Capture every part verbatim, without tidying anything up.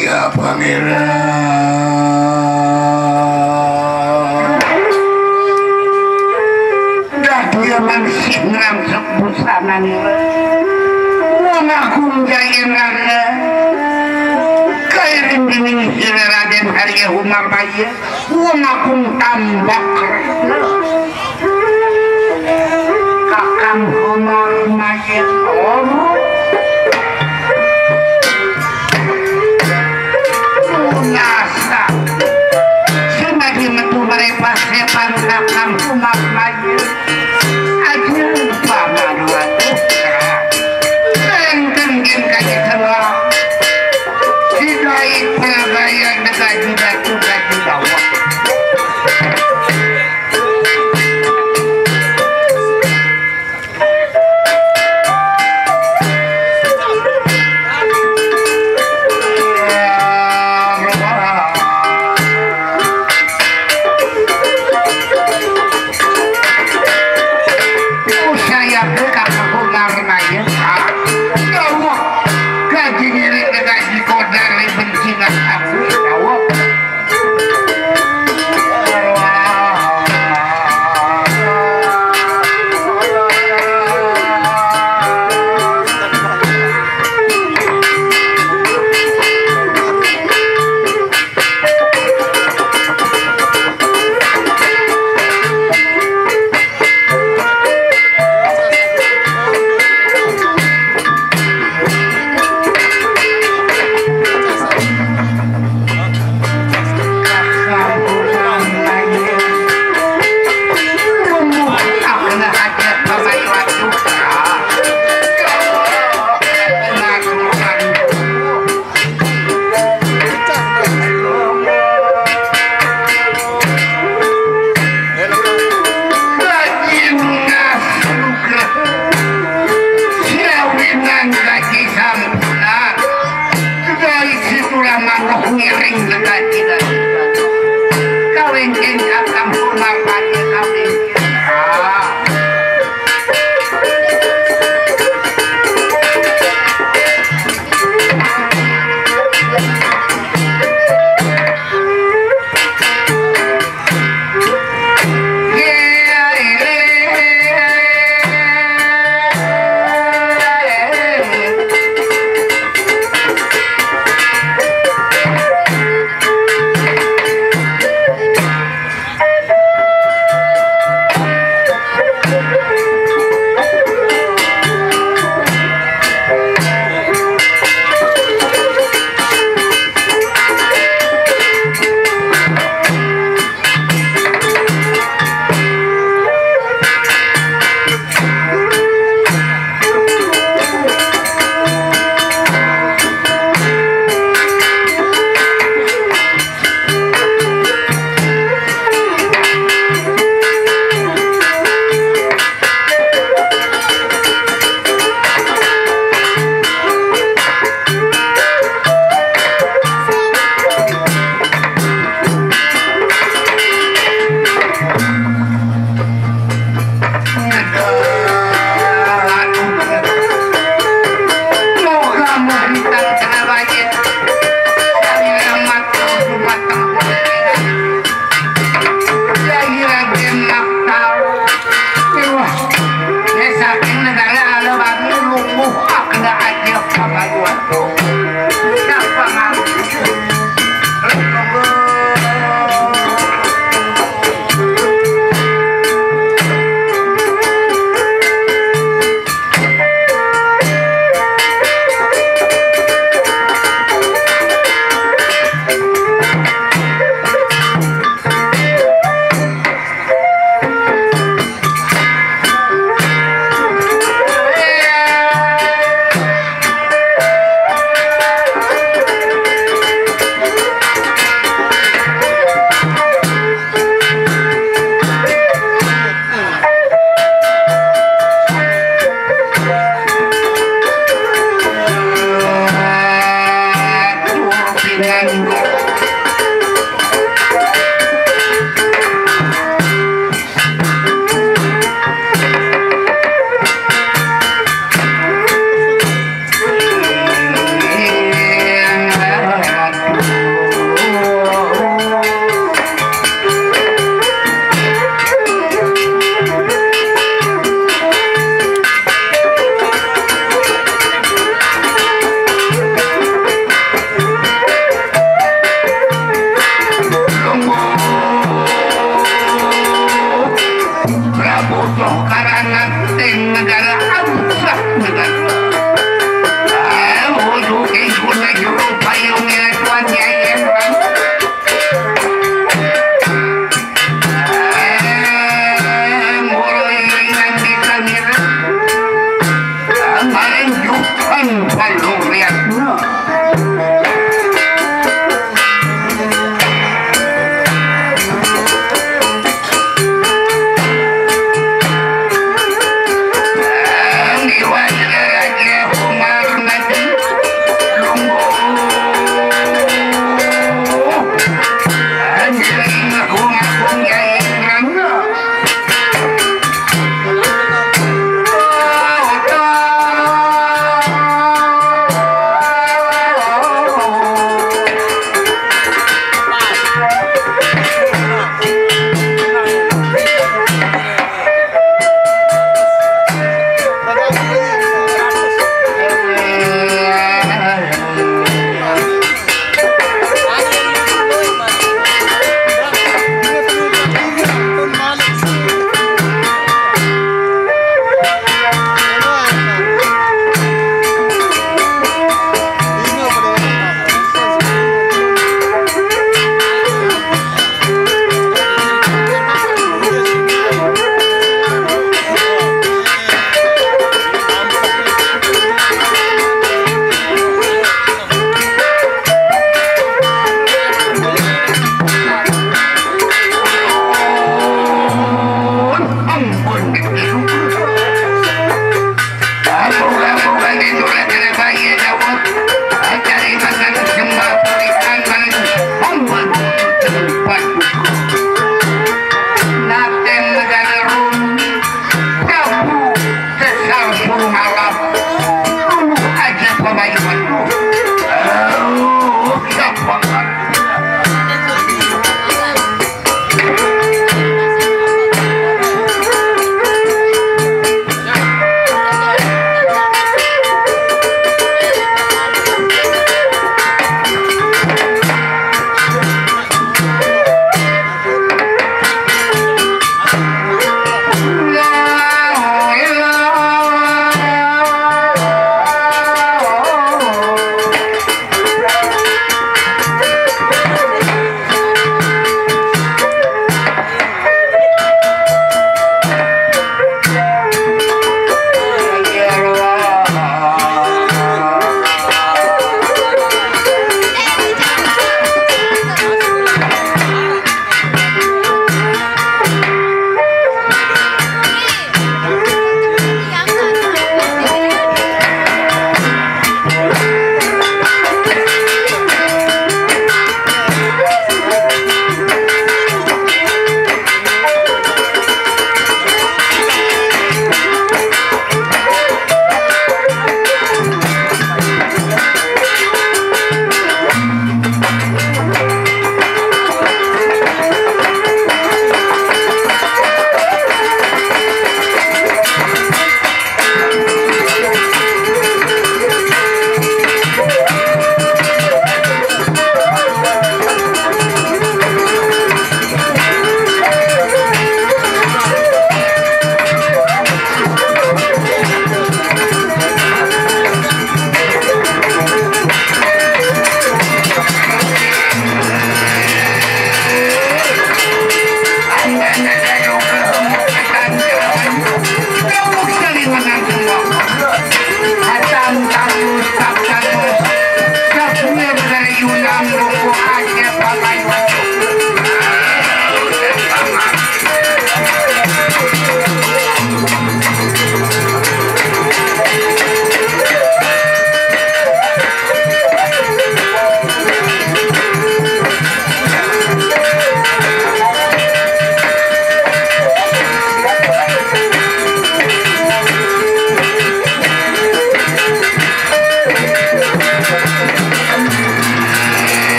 Iya, Pangeran. Dah dia mangsih ngrangsang busana nira. Wong Agung Jayeng Rana. Kairing dening sira Raden Arya Umapaya. Wong Agung Tambak Kresna. Kakang Umar Mayen Loro. Lunasa. Sumadi metu marepas sepan Kakang Umar Mayen. Aja paman watuh. Rengkeng gen kaji sewa. Sidai prabayan dekaji batu kaji bawah. Saya ke kakak Umar Mayen. Jawab. Gaji ngiring ke gaji kodar, benci nang aku. Jawab. Siawinan gaji sampunan. Dari situlah manuk ngiring gaji dari kawengken kakang punapanya kawengken. Ah.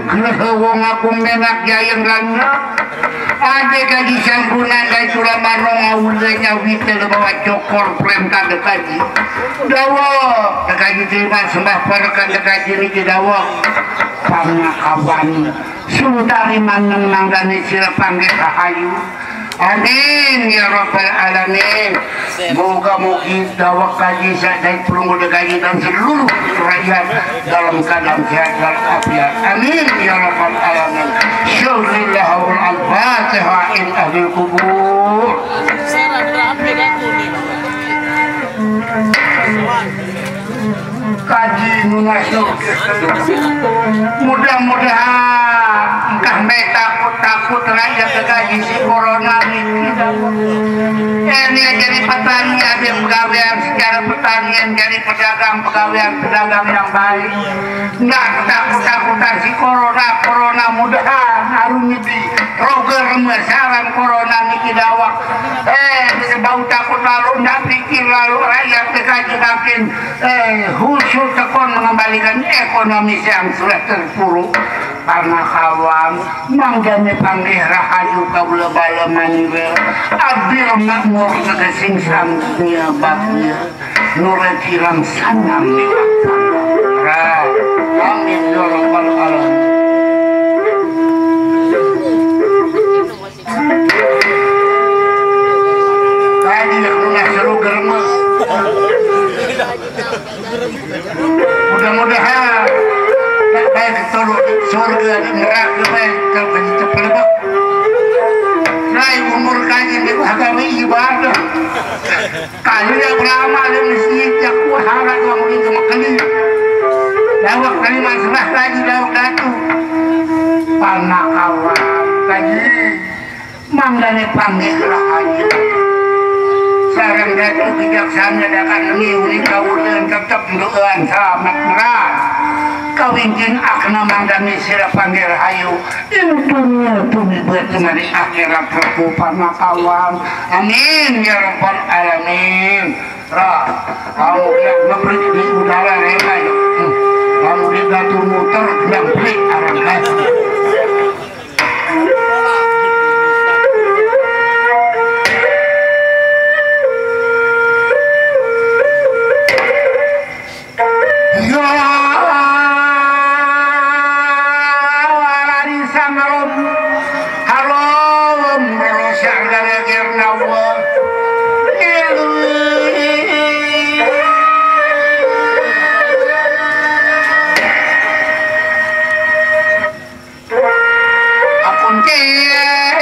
Geus wong agung ménak jayeng rangna. Adé kaji sampunan dari Suramarno ngawulé nyawité bawa cokor perintah dekaji. Dawuh, dekaji terima sembah parekan dekaji niki dawuh. Pangakawan. Suntari maneng manggané sira panggih rahayu. Amin ya rabbal alamin. Moga-mogi dawuh kaji sadaya pelungguh dekaji dan seluruh rakyat dalam keadaan sehat walafiat. Amin ya rabbal alamin. Syukurillah wal al-fatihah in ahlil kubur. Kaji nunas. Mudah-mudahan engkah mé takut-takut rakyat kaji si corona niki. Ini jadi petani ada yang pegawaian secara pertanian, jadi pedagang pegawaian pedagang yang baik. Nggak takut-takutan si corona, corona mudahan harus nyedi. Roger mesaran corona niki dawuh. Eh, bau takut lalu, nggak pikir lalu, rakyat dekaji makin, eh, khusyuk tekun mengembalikan ekonomi yang sudah terpuruk. Karena kawan, manggané panggih rahayu kaula bala maniwil, adil makmur tegeh sing sanggunya bagya, nurut hirang sanam. Ra, amin ya rabbal alamin. Tadi nak lunas seru geremes. Mudah-mudahan tak baik ketolong di surga di neraka baik tak banyak cepelebek. Rai umur kaji di bagawi ibadah. Kalau ya beramal di masjid ya kuhara dua murid sama kali. Dawak kali masalah kaji dawak datu. Panakawan kaji. Manggané panggih rahayu. Sareng Datu bijaksana dakan ngiuni kawulan tetep nduan salamet merat. Kawingking akna manggané sira panggih rahayu. Ing dunya tumibet mari akhirat reku panakawan. Amin ya rabbal alamin. Ra, kamu lihat ngebrik di udara rela ya. Hmm. Kamu di Datu muter gendang brik arang kaji. Ya, warisan harum, harum, rorosan gara-gara nawa. Apunten,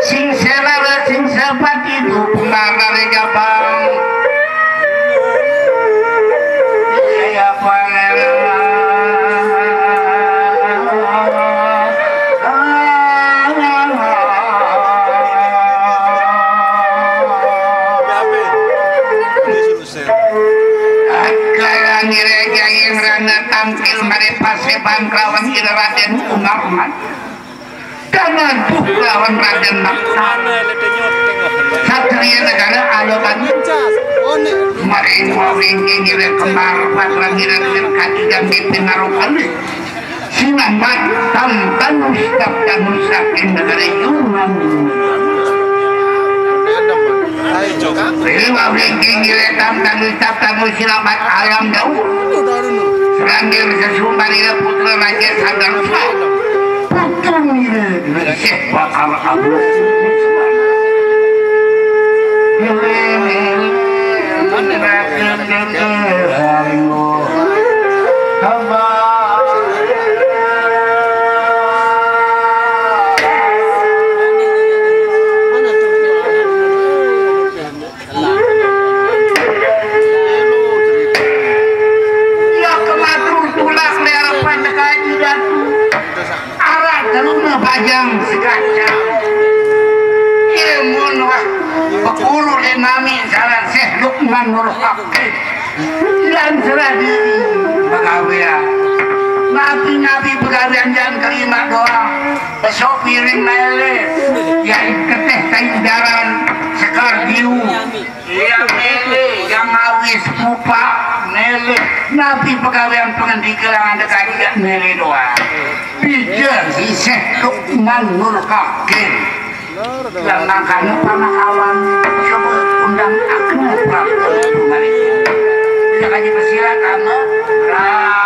sing selara, sing sepati itu pengarare Jabang. Iya, Pak. Kala ngira jayeng rana tangkil mare paseban kelawan ira Raden Umar Umar. Dangan buh kelawan Raden Maksa. Satria negara alokan. Maring wawing ngira kembar padra ngira ngira kadigang mimpi ngarukan. Sinambat tamtanus, tamtanus saking negara Yunan. Dewa Wingking Giletan, tanus, tamtanus, sinambat alam daun. Serangir sesumbar ira putra raja Sandarusa. Putung ira Gresik bakal abus. Iya, kematur tulak lerepan dekaji datu. Arak teruna bajang sekacang. Ilmun wah pekuru lenami saran Syekh Lukman Nur Hakim. Dan serah diri pegawaian. Nabi-nabi pegawaian jangan terima doa. Besok piring mele. Ya keteh kayu jalan sekar diu. Iya mele yang awis pupa. Napi pegawéan pangandika langan dekaji milih doang. Pijen sisih Lukman Nur Hakim. Lan mangkana panakawan coba undang akna prapta tumarisin. Bisa kaji pesilat ama. Lah.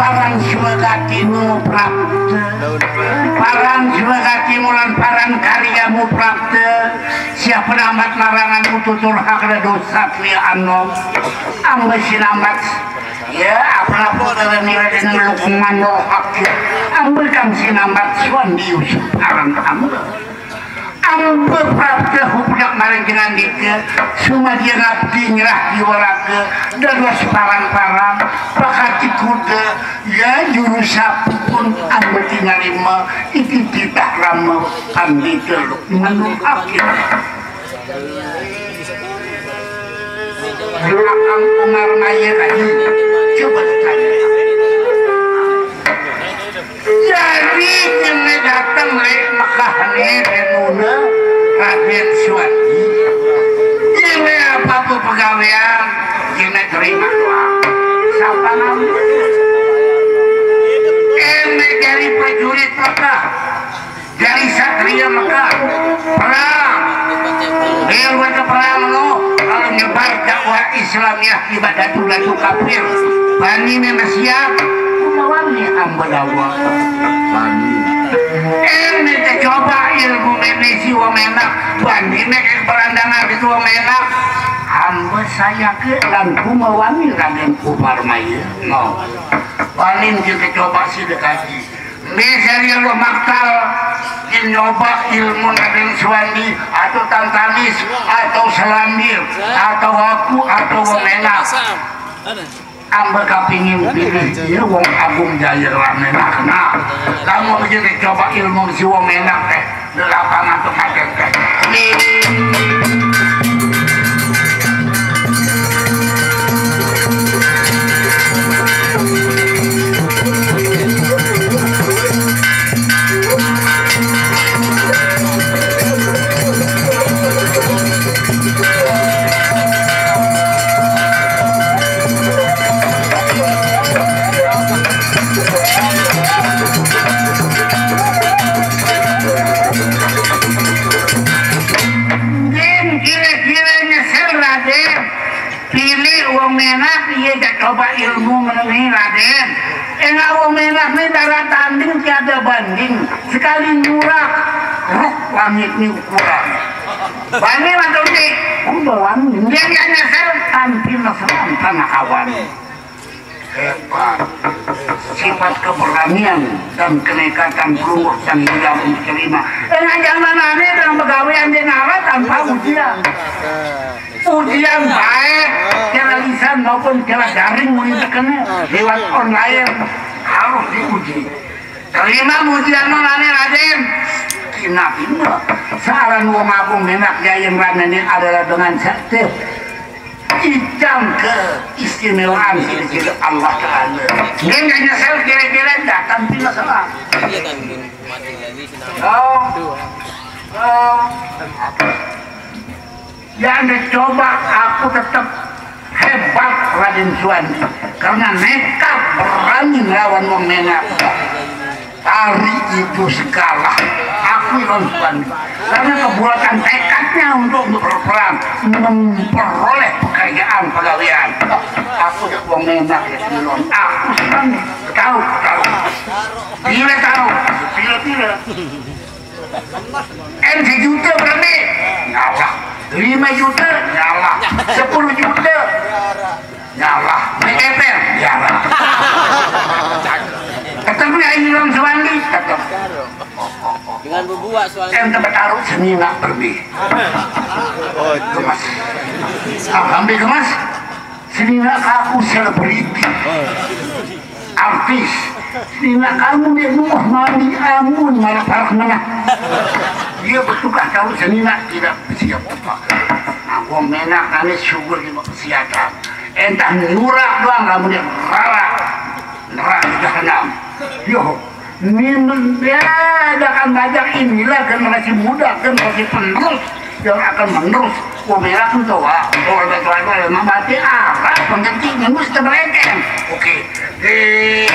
Parang swagatinu prapta. Parang swagatinu lan parang karyamu prapta. Siapa nambat laranganmu tutur hak ada dosa tria anom. Amba sinambat. Ya, apa pun ada nilai dengan Lukman Nur Hakim. Amba kang sinambat Suwandi Yusuf aran amba. Amba prapta hupudak maring jengandika, sumadya ngabdi nyerah jiwa raga, dados parang-parang, pakati kuda, ya juru sapun amba tinarima, iti titah rama pandita Lukman Hakim. Belakang Umar Maya tadi, coba ditanya. Jadi, kéné dateng lé Mekah né, Renuna, Radén Suwandi. Kéné apa-apa pegawéan, kéné terima doang. Sapa ngambil? Kéné jadi prajurit Mekah. Dari satria Mekah, perang. Biar mereka perang lo, kalau nyebar dakwah Islamiah di batu-batu kafir. Bani memang siap, lawannya hamba dakwah. Bani. Ini coba ilmu menesi wong enak. Bani nek berandangan itu wong enak. Hamba saya ke dan kumawani Raden Umar Maya. No. Bani kita coba sih dekaji. Misalnya lo maktal, nyoba ilmu Raden Suwandi, atau Tantanis, atau Selandir, atau aku, atau Wemenak. Amba kapingin pilih, iya wong agung jaya Wemenak. Nah, kamu begitu coba ilmu si Wemenak teh. Delapan atau kaget. Din, kira-kira nyesel, Raden. Pilih wong menak, iya jak coba ilmu menengi, Raden. Enak wong menak nih darah tanding tiada banding. Sekali nyurak, ruk langit nih ukuran. Banding atau nih? Udah wani. Dia nggak nyesel, tampil mesra tanah awan. Hebat. Sifat keberanian dan kenekatan pelungguh yang tidak diterima. Eh, ngajar mana nih dalam pegawai yang dia ngalah tanpa ujian. Ujian baik, secara lisan maupun secara daring mau ditekan lewat online harus diuji. Terima ujian mana nih, Raden? Kina bima. Searan wong agung menak jayeng Raden ini adalah dengan sakti. Ikan keistimewaan sila-sila Allah Ta'ala. Dia nggak nyesel kira-kira datang di masalah. Oh, oh. Ya anda coba, aku tetap hebat, Raden Suwandi, karena nekat berani melawan wong menak. Hari itu segala aku Iwan Suwandi, karena kebuatan tekadnya untuk, untuk berperang, memperoleh pekerjaan pegawaian. Aku wong menak ya, Iwan. Aku senang tahu, tahu. Bila tahu, bila, bila. N sejuta berani, ngalah. Lima juta, ngalah. Sepuluh juta, ngalah. Meter, ngalah. Ketemu ya Iwan Suwandi, ketemu. Dengan bubu. Ente betaruh seninak berbi. Gemes. Alhamdulillah gemes. Seninak aku selebriti. Artis. Seninak kamu dia nuh mandi amun malah parah menah. Dia bertugas taruh seninak tidak siap apa. Nah, gua menak nangis syukur di kesehatan. Entah nyurak doang kamu dia rara. Neraka jahanam. Yo. Ini men-, ya, ada kan banyak inilah generasi muda, generasi penerus yang akan menerus. Gua bilang tuh, Wak, kalau ada tuan ada mati, apa pengganti nembus ke mereka? Oke. Eh.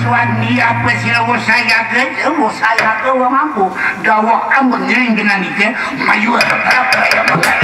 Suami apa sih lo saya ke, lo saya ke uang aku. Dawak ambon ngiring dengan ike, mayuh tetap kaya makan.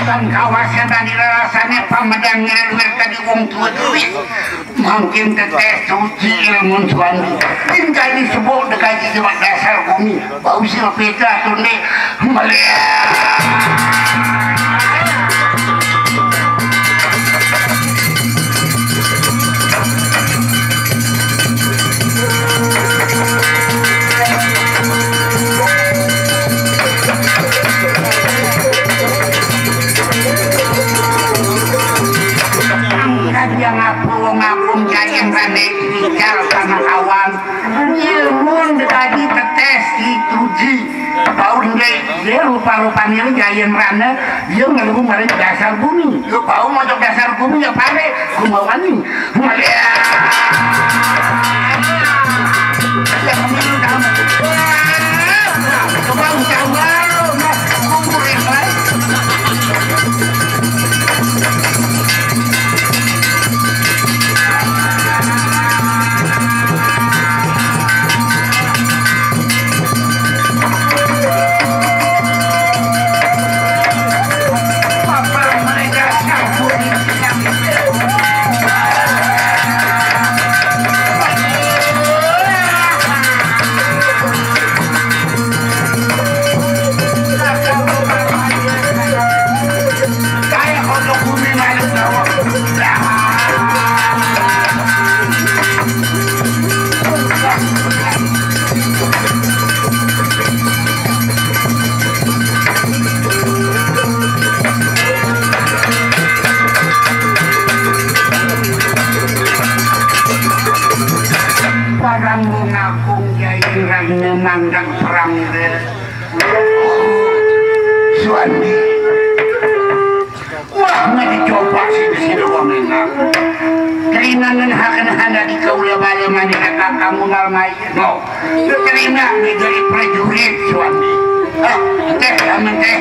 Kan kawasan tadi rasanya pamedan ngeler tadi wong tua duit. Mangkin teteh suci ilmu suami. Tinggal disebut dekaji jebak dasar bumi. Bau silpita tunde melihat. Kan yang aku ngaku jayan rane ical sama kawan. Ilmun dekaji tetes dituji. Bau ndek, dia rupa-rupanya jayan rane, dia ngeluh mari dasar bumi. Lu bau mojok dasar bumi ya pare, gumawani. Parang bunga kung jai rang memandang perang re. Suami. Wah, nggak dicoba sih di sini wong enak. Kerinangan hakan hana di kaula bala mani kakak kamu ngalmai. No. Terima menjadi prajurit suami. Ah, teh, amin teh.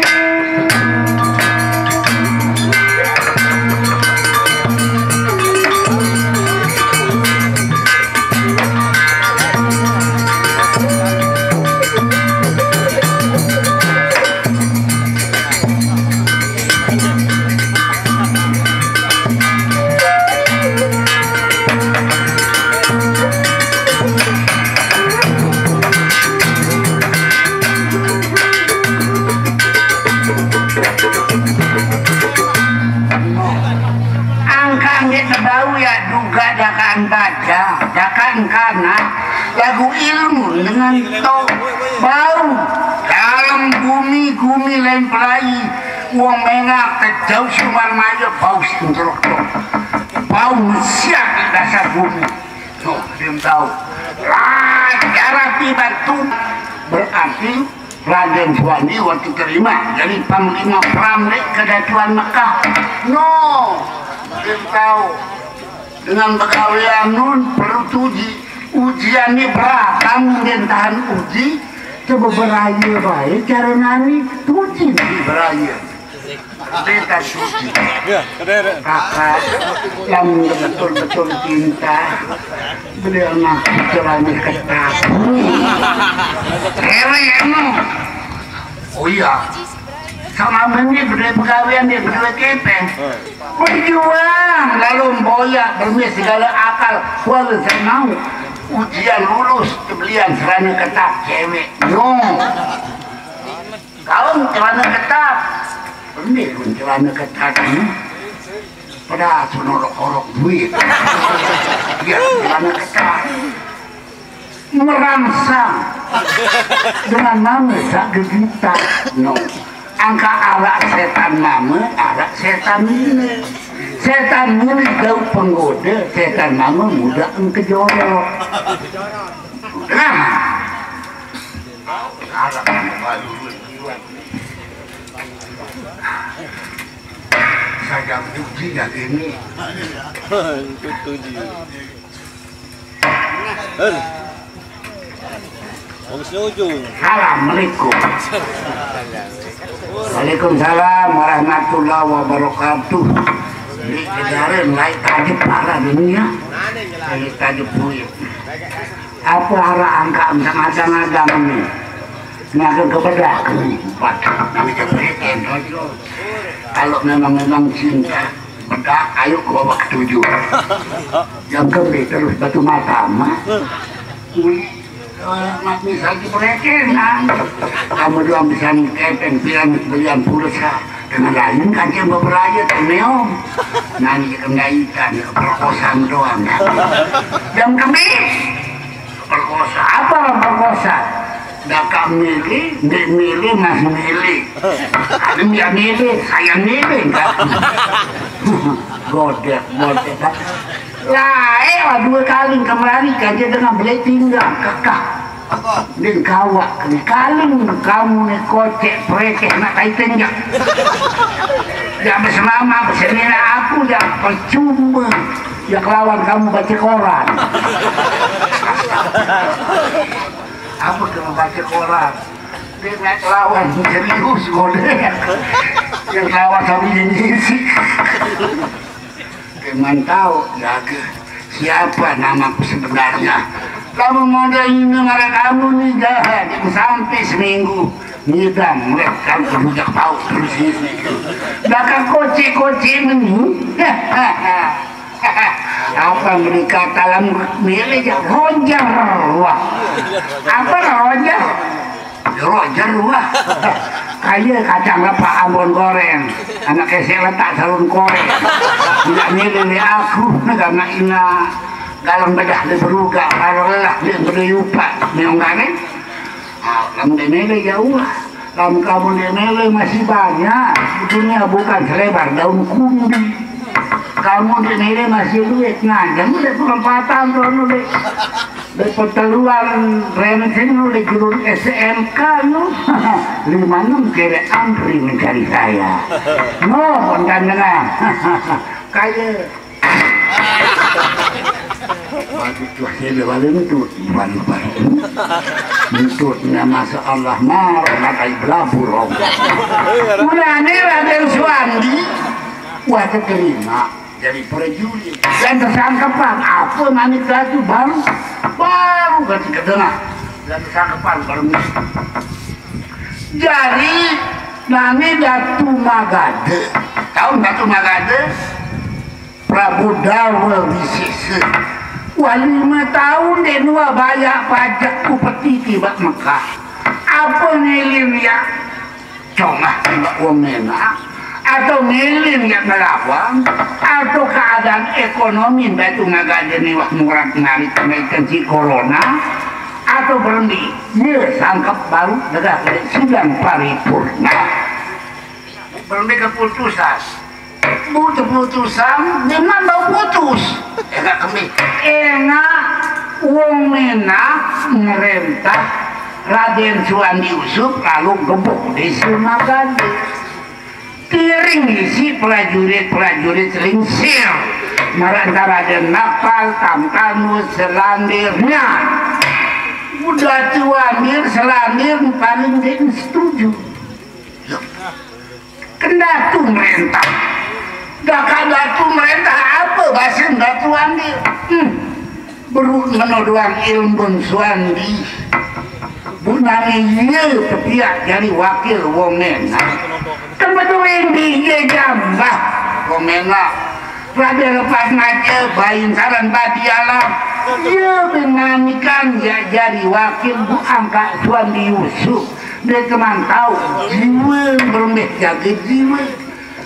Dakaan baja, dakaan kana, lagu ilmu dengan to bau dalam bumi, gumi lain pelai. Uang mengak kejauh sumar maya bau sintrok to. Bau mesiak di dasar bumi. No, dia tahu. Lah, cara tiba tu berarti Raden Suwandi waktu terima jadi panglima perang di kedatuan Mekah. No, dia tahu. Dengan pegawai nun perlu tuji. Ujian ni berat, kamu dia tahan uji. Coba beraya baik cara nani tuji ni beraya. Beta suci. Ya, kedere. Kakak yang betul-betul cinta beli anak celana ketat. Kere emang. Oh iya. Sama ini berdua pegawai dia berdua kepeng. Berjuang lalu boyak bermis segala akal. Kuala saya mau ujian lulus kebelian celana ketat cewek. No. Kaum celana ketat. Ini pun celana ketat ini. Pada sunorok-orok duit. Dia celana ketat. Merangsang. Dengan nama tak gegita. No. Angka arak setan nama, arak setan ini. Setan ini jauh penggoda, setan nama muda engkejorok. Nah. Arak nama baru. Saya puji yang ini. Tutuji. Hei. Bagusnya ujung. Assalamualaikum. Waalaikumsalam warahmatullahi wabarakatuh. Ini kejadian naik tadi parah dunia. Ini tadi punya. Apa arah angka ngada-ngada ini? Nyaga kebedak ni. Empat. Nyaga kebedak ni. Kalau memang-memang cinta, bedak, ayo ke babak ketujuh. Yang kembali terus batu mata mah. Uli, eh, mak misal di perekenan. Kamu doang bisa kepeng pian belian pulsa. Dengan lain kancing beberaya teneom. Nanti kendaikan perkosa doang. Yang kembali. Perkosa apa orang perkosa? Dah kak milih, nggak milih, masih milih. Ada nggak milih, saya milih nggak. Godek, godek. Lah, eh, dua kali kemari kan dia dengan beli tinggal kekah. Dia kawak kali kaling kamu nih kocek preceh nak kaitan ya. Ya berselama bersenina aku ya percuma. Ya kelawan kamu baca koran. Apa kena baca koran? Dia nak lawan serius boleh. Yang lawan sambil ngisi. Memang tahu jaga siapa namaku sebenarnya. Kamu mau ini marah kamu nih jahat sampai seminggu ngidam mereka kerujak paus terus ini. Bakal kocik-kocik ini. Apa mereka dalam milih ya Roger? Wah, apa Roger? Roger wah. Kaya kacang lepak Ambon goreng. Anak kesek letak sarung koreng. Tidak milih aku negara ina. Dalam bedah di beruga kalau lelah di berdayupa. Meong kami. Nah, kamu di milih jauh. Kamu kamu di milih masih banyak. Dunia bukan selebar daun kumbi. Kamu di milih masih duit ngajeng udah perempatan tuh udah. Dari perteluan Renting lu di gedung S M K lu. Lima enam kere antri mencari saya. No, kontan dengan. Kaya. Waduh, tuh, saya udah balik tuh. Iwan Iwan. Mentutnya Masya Allah, marah, makai belabur. Mulanya Raden Suwandi. Wah, keterima. Jadi prajurit dan tersangkepan apa manik datu baru baru ganti ke tengah dan tersangkepan baru. Jadi nani Datu Magade, tahu Datu Magade? Prabu Dawa Wisesa. Wah, lima tahun deh nua bayar pajak upeti tiba Mekah. Apa ngelin ya? Congah tiba uang mena. Atau milin yang ngelawan, atau keadaan ekonomi batu magade miwah murat marit kenaikan si corona, atau berembi, ye sangkep baru degah sidang paripurna. Berembi keputusan, bu keputusan, memang mau putus. Enak kemi, enak wong menah ngerentah Raden Suwandi Yusuf lalu gebuk di Sumagade. Tiring isi prajurit-prajurit lingsir, maranta Raden Nakal, Tamtanu, Selandirnya. Udah tuandir, Selandir paling ding setuju. Kendatu merentah. Dah kadatu merentah apa basin Datu Andir? Hmm. Beru menodoang ilmun Suandi. Bunane ye tepiak jadi wakil wong menah. Kebetulan di ye jambah wong menah. Raden lepas ngaje bain saran badi alam. Ye benanikan ya jadi wakil bu angkat Suandi Yusuf. Dia teman tahu jiwa berembih jaga jiwa.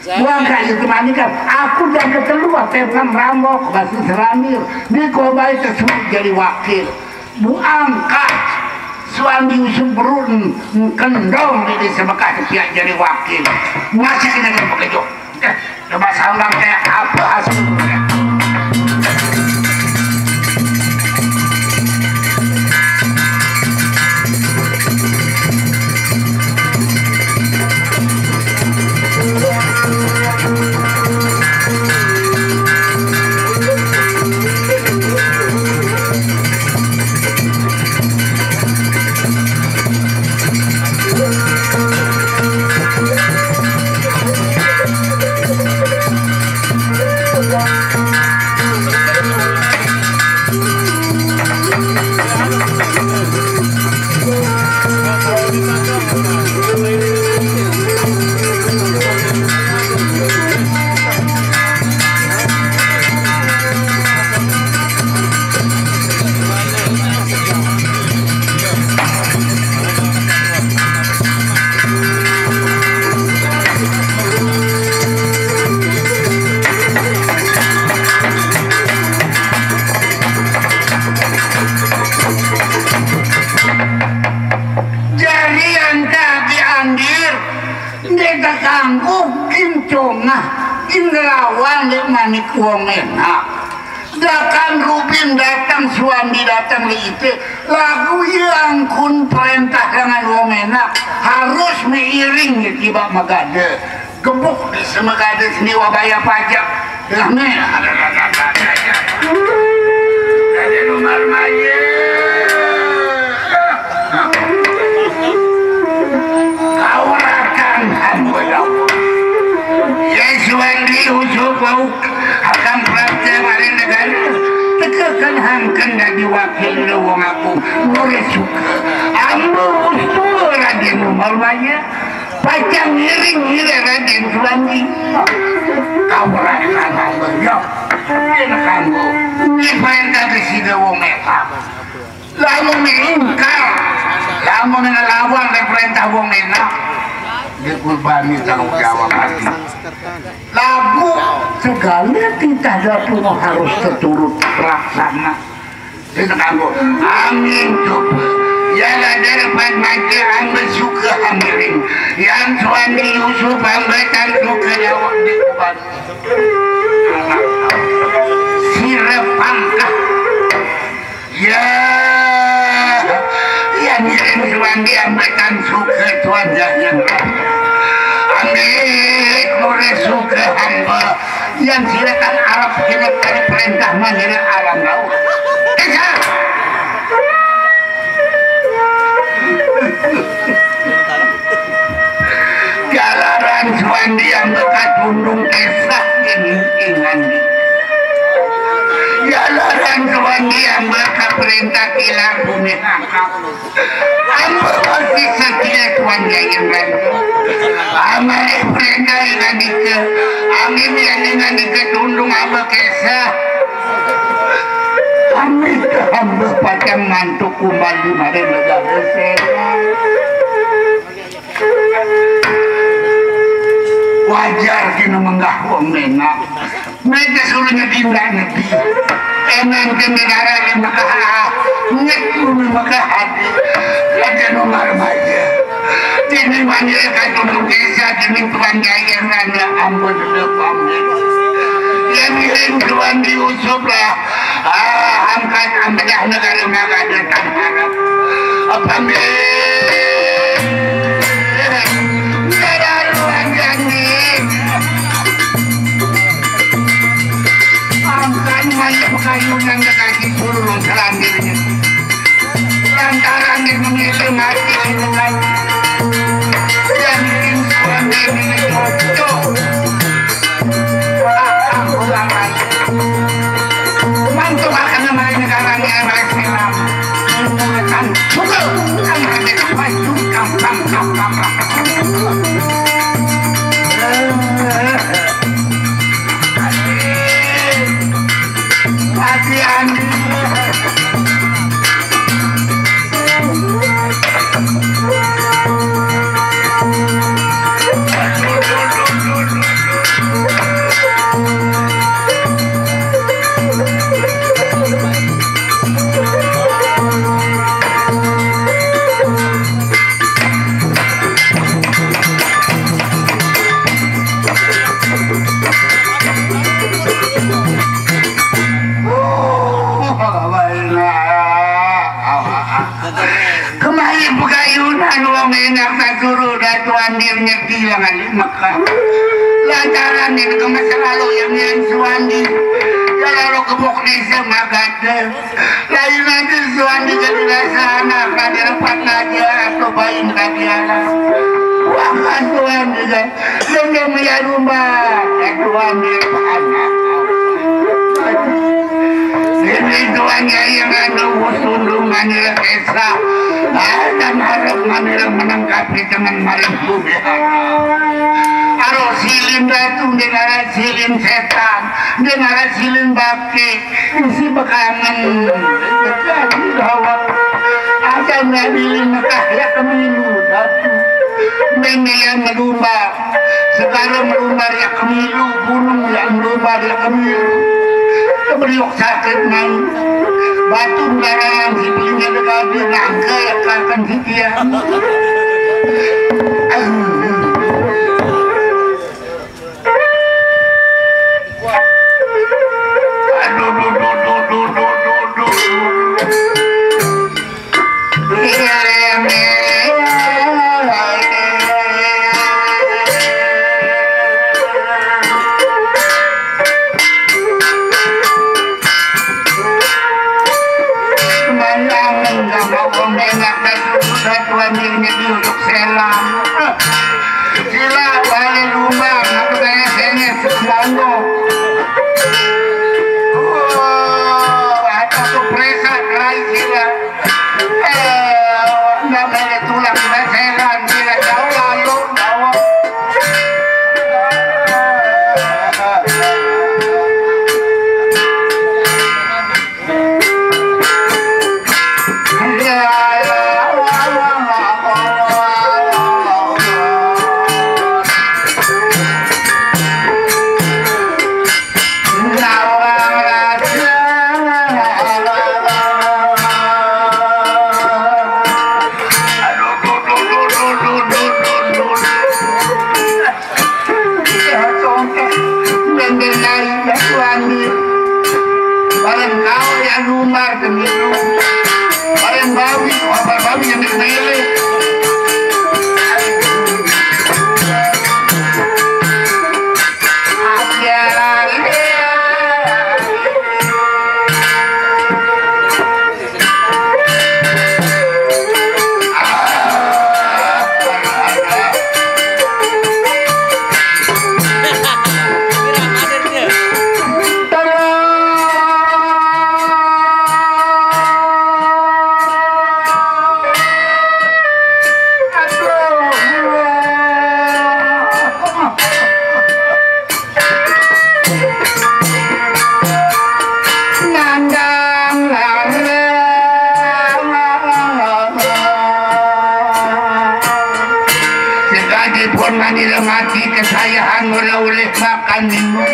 Buang kayu kemanikan, aku dan ketelu apa yang rambok basi seramir. Ni kobai tersebut jadi wakil. Buang kak Suami Yusuf Berun kendong di desa Mekah pihak jadi wakil. Masih kena kena pekejuk. Eh, coba saudara kayak apa hasilnya? Jari anta diandir, nde kakangku gin congah, gin ngelawan dek manik wong enak. Dakan rubin datang, suami datang di ite, lagu ye angkun perintah dengan wong enak, harus meiring ye tiba magade. Gebuk di semegade seni wabaya pajak. Lah, nih, ada, ada, ada, ada, ada. Raden Umar Maye. Kaurakan hamba, ya Allah. Ya, Suwandi, Ucup, Pauk, akan praktek maring negara. Tekekan hangken dadi wakil wong aku. Nure suka. Ambo usul Raden Umar Maye. Pacang ngiring ira Raden Suwandi. Kaurakan hamba, ya. Enak hamba. Ini perintah Presiden wong enak. Lamun ingkar, lamun ngelawan dek perintah wong enak, dikurbani tanggung jawab mati. Lagu segala titah datu harus seturut pelaksana. Itu kanggo angin coba. Ya ada dapat mati ambil suka hamiring. Yang suami Yusuf hambatan suka jawab di kuban. Sirep pangkah. Ya, ya ngirim Suwandi ambek kan suka Tuan Jahyan. Ambek mure suka hamba. Yang silakan Arab kena kali perintah manggil alam laut. Kejar. Jalaran Suwandi yang bekas undung kisah ini ingandi. Jalaran Suwandi yang bekas perintah kilar bumi angkap. Amba masih setia Suwandi yang raja. Amai perintah ingandika. Amin yang ingandika tundung amba kisah. Amin hamba pacang mantuk kumbali mari negara Sela. Wajar kina menggah wong ménak. Méga suruhnya dinda nebi. Emang kena darah di Mekah. Nyet bumi Mekah hati. Raja nomor baja. Dini mani eka tunduk desa, dini tuan jaya rana ampun sudah pamit. Ya miring tuan diusuplah. Ah, angkat ambedah negara maka datang harap. Apa mi? Negara ruang jani. Angkat mayat kayu yang dikasih suruh selanjutnya. Lantaran di bumi itu mati dengan yang bikin suami ini cocok. Kemari pegayunan wong enak sasuru datu andir nyeti yang alik Mekah. Lantaran ini kemes selalu yang yang suandi. Ya lalu kebuk desa magade. Lain nanti suandi jadi rasa anak tadi repat ngajar atau bayi tadi anak. Wah suandi kan. Lenggang ya rumah. Datu andir anak. Ini tuanya yang ada usundu manira kesa. Ada marah manira menangkapi dengan marah bumi. Aro silin datu dengan silin setan dengan silin baki isi bekangen. Ada nabilin Mekah ya kemilu datu. Mene yang melumba Segala merumbar ya kemilu, gunung ya merumbar ya kemilu. Keberiuk sakit mau. Batu barang si punya dekati nangka ya kakan si dia. Aduh, duh, duh, duh, duh, duh, duh, duh. Sila balik rumah, aku kayak sengit, sembangku. Oh, aku tuh presak, lain sila. Bareng kau ya lumar kemilu. Bareng babi, apa babi yang dikemele. Mati kesayangan ora oleh makan minum.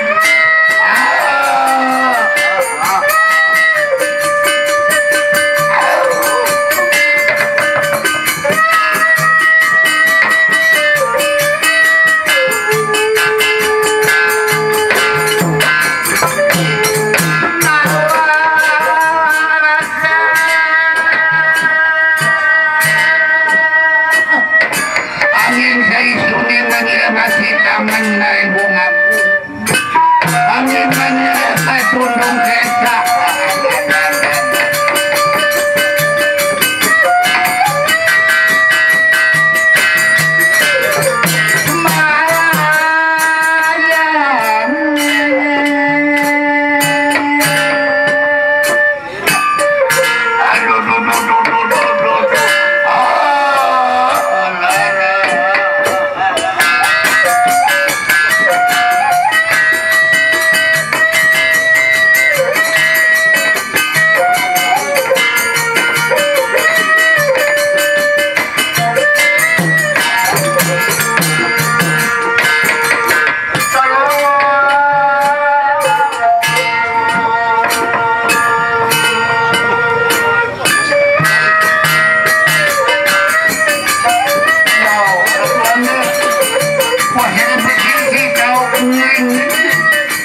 Angin saisune mangire masih tangan nae wong aku. Angin mangire kae tundung kesak.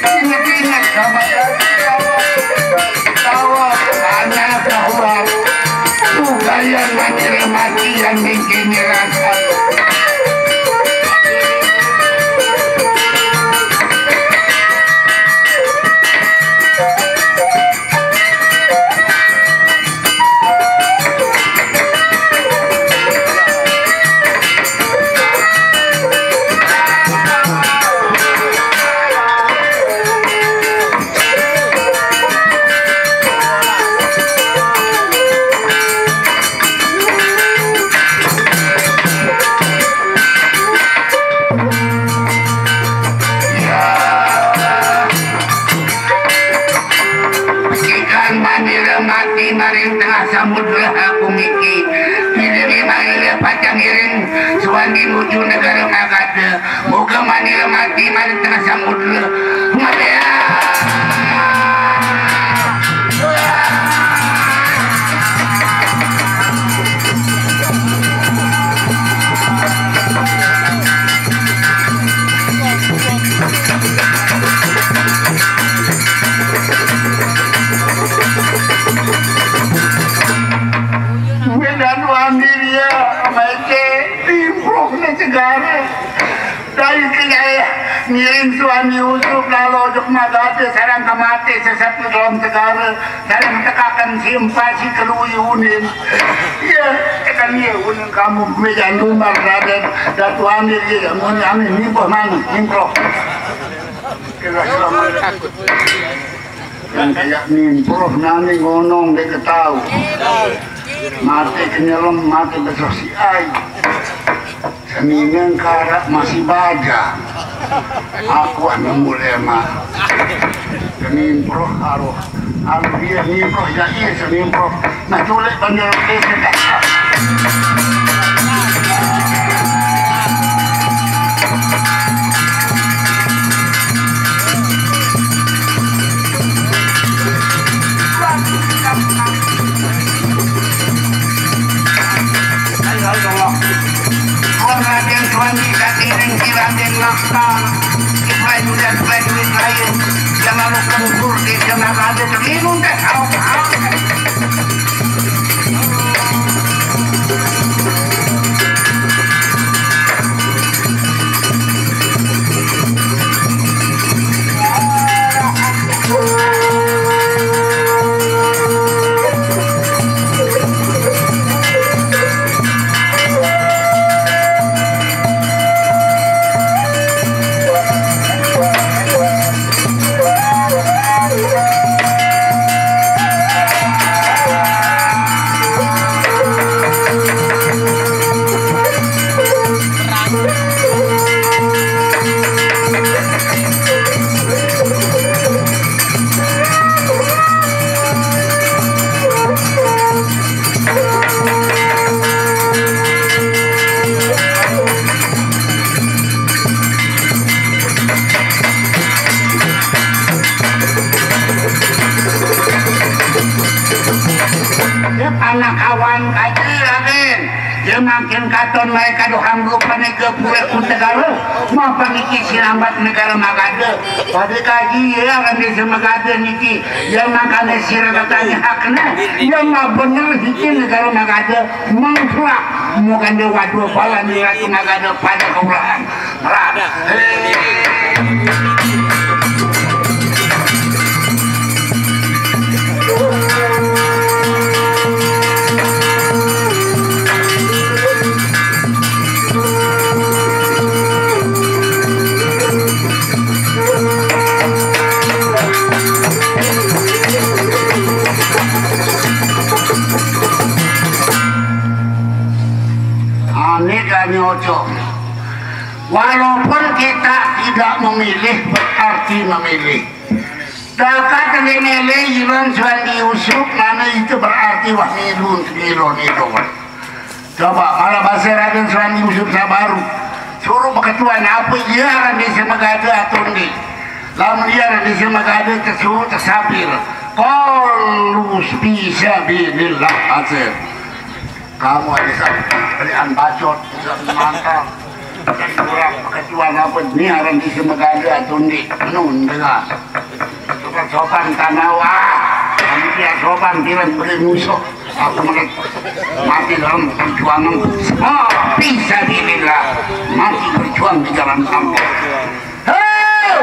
Ingat-ingat sama tawa, tawa, anak tawa. Bukan yang mati, mati yang bikin rasa. Ikan manira mati maring tengah samudra aku miki. Pilih maila pacang iring suwandi nuju negara Magadha. Muga manira mati maring tengah samudra. Mati. Medan wani dia, mece, timplok na segara. Dari kejaya, ngiring suami usuk, lalu ojok magate, sarang kamate, sesat ke dalam segara, sarang tekakan si empat, si kelui unin. Iya, tekan iya, unin kamu, meja lumbar, Raden, Datu Amir, iya, muni Amir, nimpoh mani, nimpoh. Kira selamat. Yang kayak nimproh nani ngonong dek tahu. Mati kenyelem, mati besok si ai. Seminggu karak masih baja. Aku anu mulai mah. Nimproh aruh. Anu dia nimproh ya iya nimproh. Nah, culik bandar desa. Raden Suwandi Katining Ki Raden Makta, Ibrahim Muda Ibrahim Ibrahim, Jamal Kempur di Jamal Raden Terminun Tes Auk Auk. Ye panakawan kaji, Raden. Ye makin katon bae kadohang rupane gepure ku negara. Mapangiki sinambat negara Magada. Pada kaji ye aran desa Magada niki. Ye makane sira tatanyahakne. Ye mah bener hiji negara Magada. Mangsurak. Mugande wadua balan di Ratu Magada pada kaulahan. Ane kami ojo. Walaupun kita tidak memilih, berarti memilih. Dapat memilih Iwan Suwandi Yusuf, mana itu berarti wah milun milun itu. Coba, malah bahasa Raden Suwandi Yusuf Sabaru. Suruh beketuan apa iya aran desa Magada atau ndi. Lamun iya aran desa Magada tersuruh tersapir. Kolus bisa bilillah hasil. Kamu ada satu pilihan bacot, bisa menantang. Jadi orang ketua apa ni orang di Semegada atau ndi nun dengar. Sopan-sopan tanah wah. Kamu dia sopan bilang beri musuh. Aku mereka mati dalam perjuangan. Oh, bisa bilillah. Mati berjuang di jalan Allah. Hei!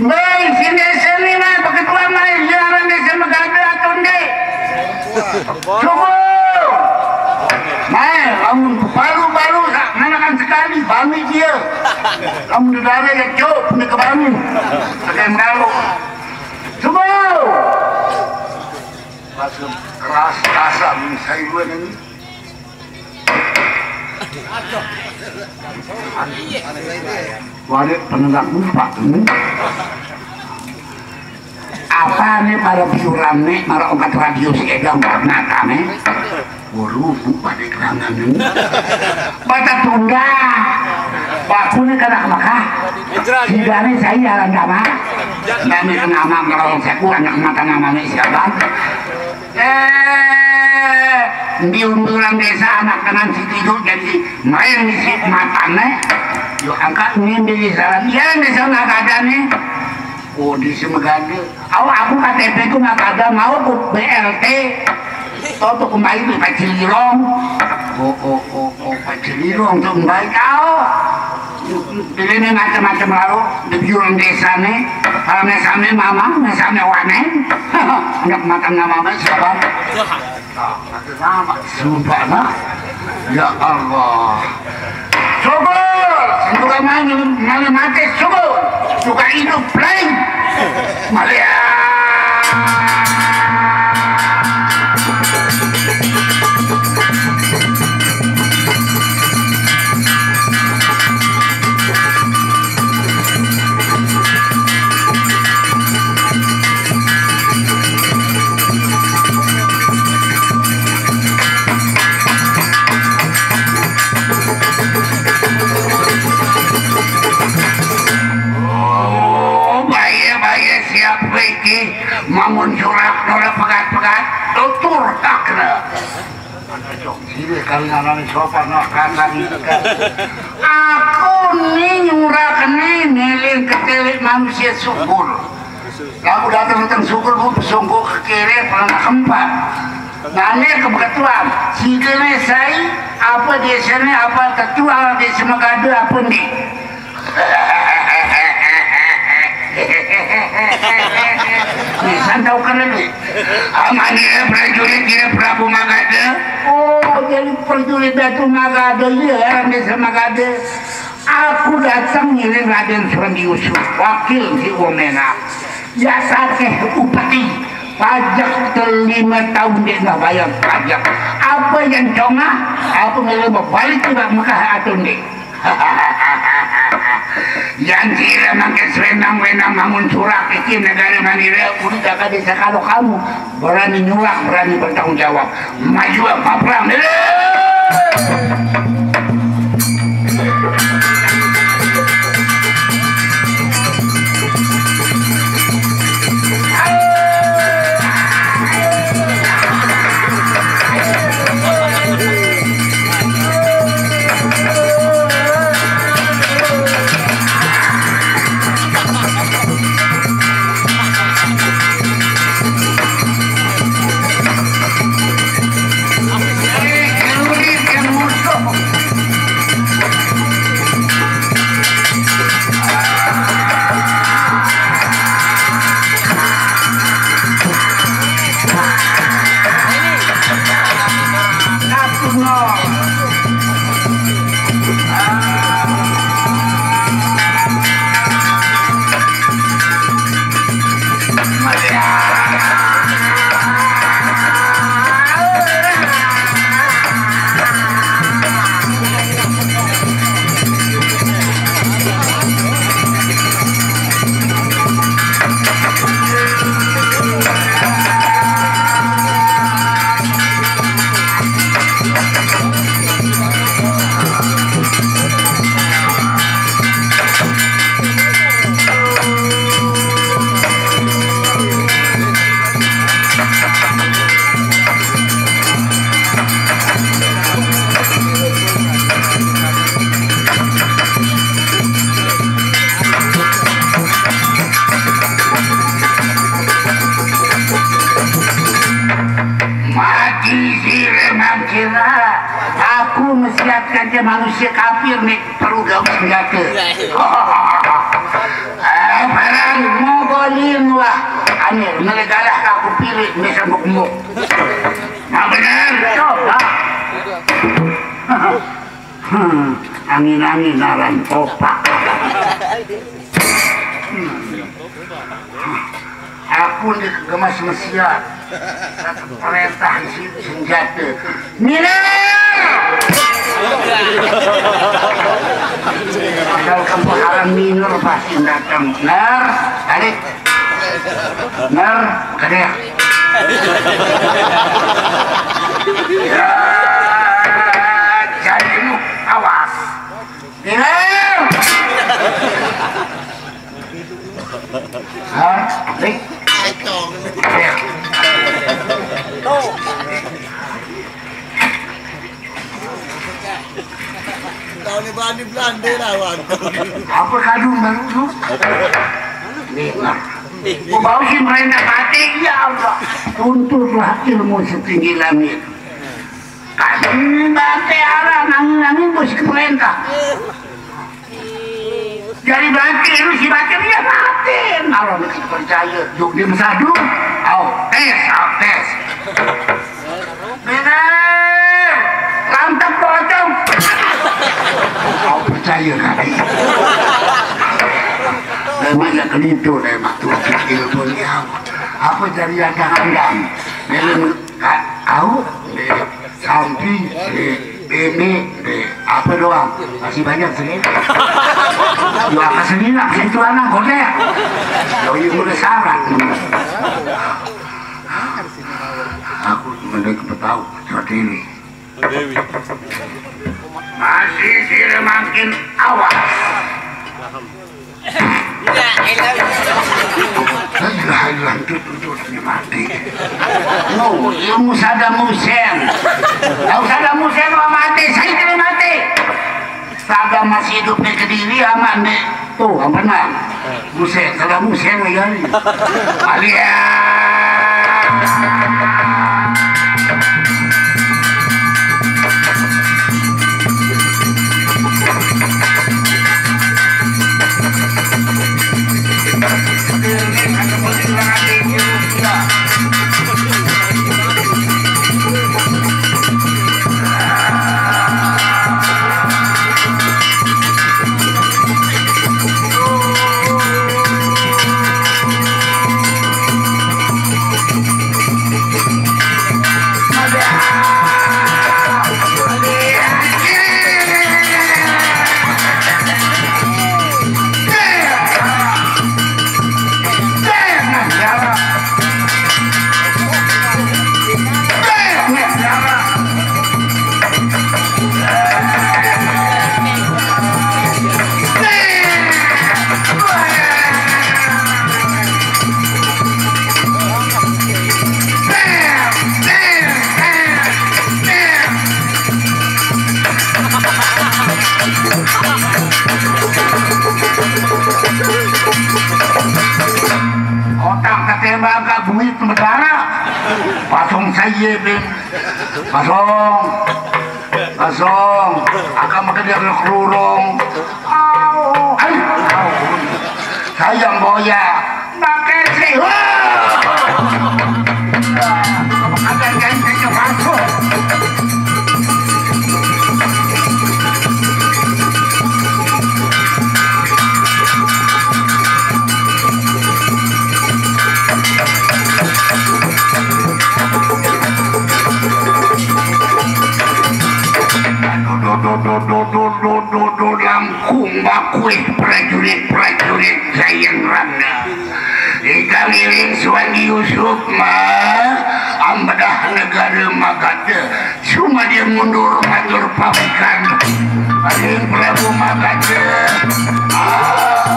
Mai sini sini mai beketuan mai, iya aran desa Megade atau ndi? Syukur. Mai, lamun baru-baru sak nganakan sekali, bami dia. Lamun dedare ya cuk, ini ke bami. Pakai baru. Syukur. Masuk keras kasar saya ini. Warik penegak upah ini. Apa nih para biuran nih, para ongkat radio si Edang warna kami. Waduh, bu pada kerangan ini. Baca tunda. Waktu ini kena Mekah. Sidane saya aran dama. Nami nama kalau saya kurang anak mata namanya siapa? Eh, di unduran desa anak tenan si Tidu jadi main di si matane. Yo angkat ini di desa. Ya, desa Magada nih. Oh, di Semegade. Awa aku K T P ku Magada, mau ku B L T. Oh, tuh kembali di Pacilirong. Oh, oh, oh, oh, Pacilirong tuh kembali kau. Pilih nih macam-macam lalu di biuran desa nih. Kalau mesame mamang, mesame wanen. Anak makan nama mah siapa? Nah, nanti nama. Sumpah, nah. Ya Allah. Syukur. Suka mana, mana mati, syukur. Suka hidup, play. Maria. Oh, baye, baye, siap, Riki. Mamun surak, nolak pegat-pegat, tutur, takna. Anak jong sini kali nganani sopan, no, kandang ini kan. Aku ni nyurak ni, niling ketelik manusia subur. Lagu datang tentang syukur, bu, sungguh kekere, pernah keempat. Nane kebetulan, si kene sai, apa desane, apa ketua desa Megade, apa ndi? Ni santau kene ni. Amane prajurit dia Prabu Magade. Oh, jadi prajurit Datu Magade, iya, orang desa Magade. Aku datang ngiring Raden Suwandi Yusuf, wakil di Wamena. Ya sakeh upeti, pajak telima tahun dia nggak bayar pajak. Apa yang congah? Apa ngiring balik ke Mekah atau ndi? Yang kira makin senang-wenang bangun surak iki negara manira, udah kagak bisa kalau kamu berani nyurak, berani bertanggung jawab. Maju, Pak Pram. Aku mesiatkan je manusia kafir ni perlu gawe senjata. Eh, barang ngobolin wah. Ane, melegalah aku pilih ni sambuk muk. Nah, benar. Coba. Hmm, angin-angin aran opak. Hmm. Aku ni gemas mesiat. Perintah isi senjata. Miner! Kalau kamu haram minor pasti datang. Ner, balik. Ner, kedeh. Ya, jadi lu awas. Miner! Hah? Dik? Tahun ni berani Belanda lawan. Apa kadung baru tu? Dengar. Ku bau si merenda mati, ya Allah. Tuntutlah ilmu setinggi langit. Kami mati arah nangin-nangin bos ke perintah. Jadi mati, lu si mati, dia mati. Kalau mesti percaya, yuk dia bersadu. Au, tes, au, tes. Benar. Lantak pocong. Kau percaya kali? Memang ya kelintu, memang tu ilmu ni. Apa jadi yang jangan-jangan? Memang kau, sampi, bini, apa doang? Masih banyak sini. Dua kasih nilak, situ anak, kodek. Doi udah sarang. Aku mending ketahu seperti ini. Masih sila makin awas. La ilaha illallah, itu tuntutnya mati. No, ilmu Saddam Hussein. Tahu Saddam Hussein mau mati, saya kena mati. Saddam masih hidup di Kediri, aman deh. Tuh, apa nang? Hussein, Saddam Hussein lagi hari. Alia. Otak ketembak, gak buit sementara. Pasong saya, Bim. Pasong. Pasong. Akan makan dia kerurung. Au. Ai. Au. Sayang boya. Pakai sih. Wah. Makan gantinya masuk. Langkung bakuih prajurit-prajurit Jayeng Rana. Ikang iring Suwandi Yusuf mah ambedah negara Magadha. Cuma dia mundur matur pamikan. Aning Prabu Magadha. Ah.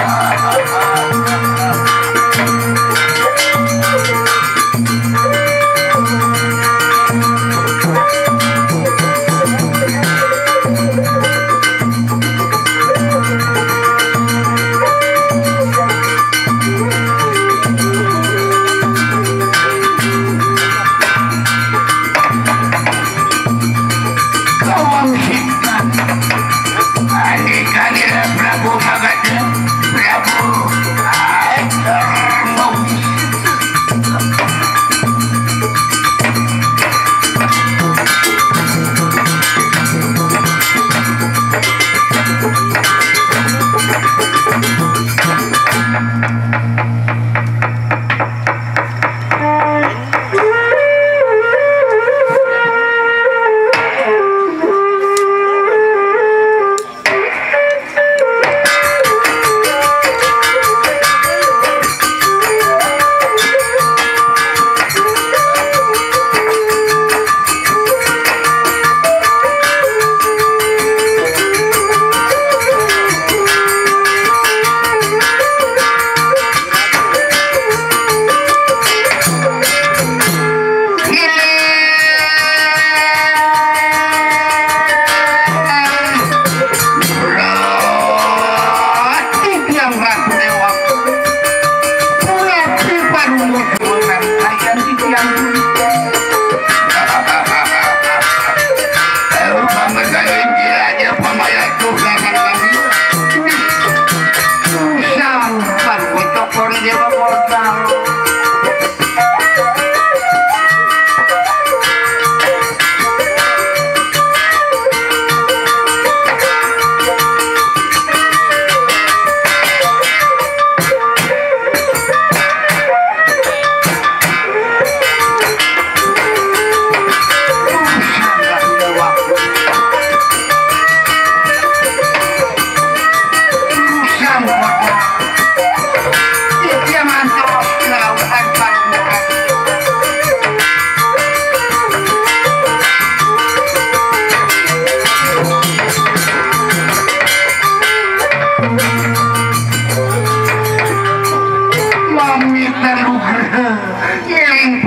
Kawan si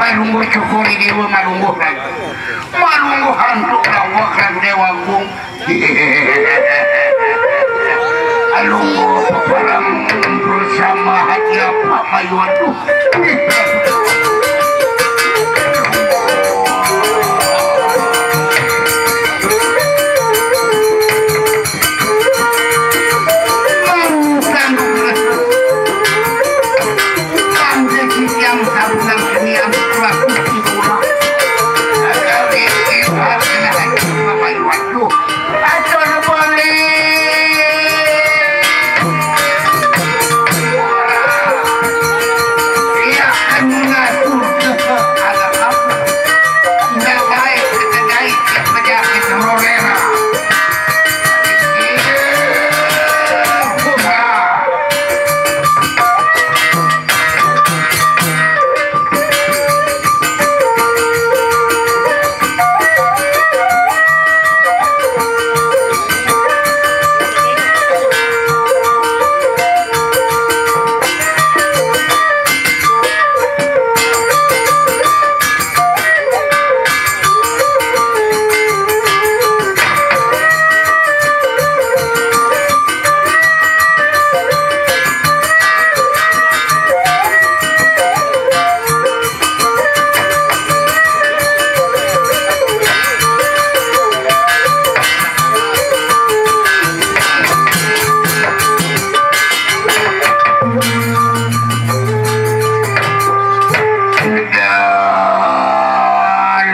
Malungguh syukur dewa, malungguh raja. Malungguh antuk lawak raja Dewa Agung. Alungguh peperang bersama Haji Apa Mayu. Aduh.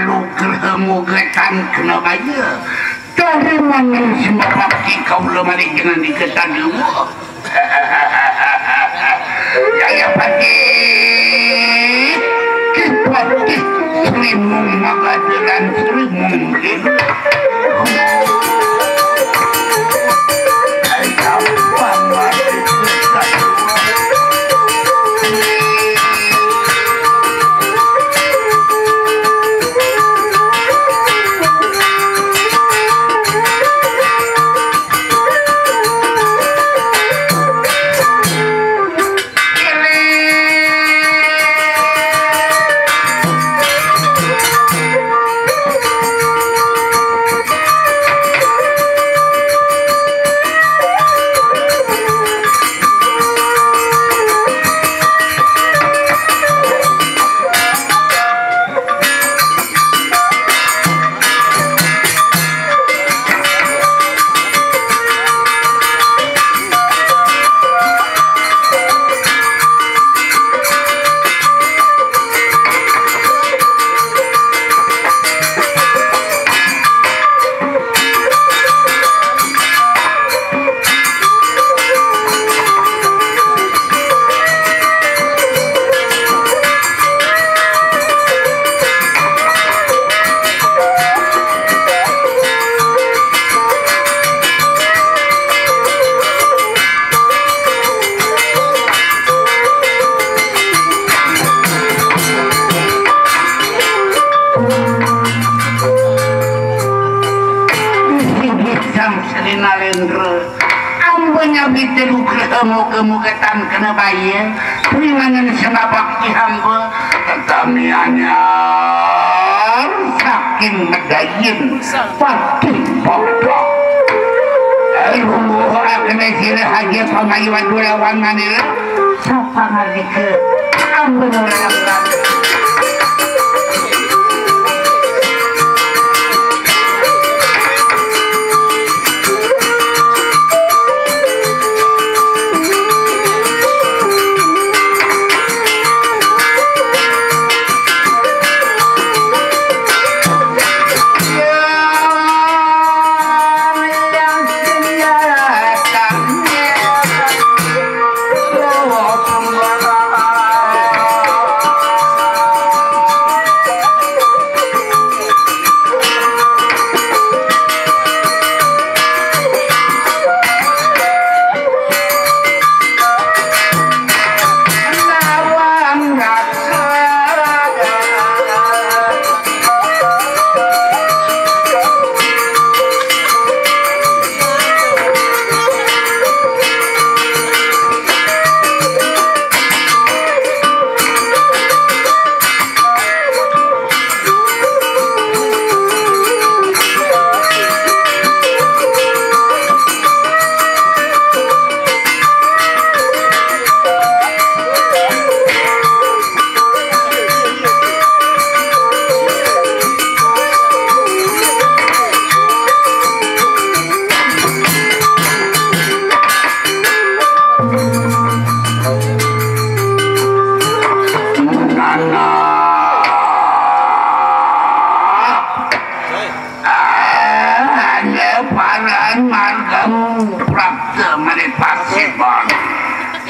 Luker mugetan kena baya. Dari mana semua bakti kau lemari dengan diketan dulu? Jaya Patih, Ki Patih, Sri Mung Magadelan, Sri Mung Lin. Sang Sri Nalendra, ambenya bite lugra moga-moga tan kena baya, pringangen sembah bakti hamba, tetami anyar saking medayin patih bapa. Aduh, akene sira haja pamayu adu lawan manira. Sapa ngandika? Ampun, orang.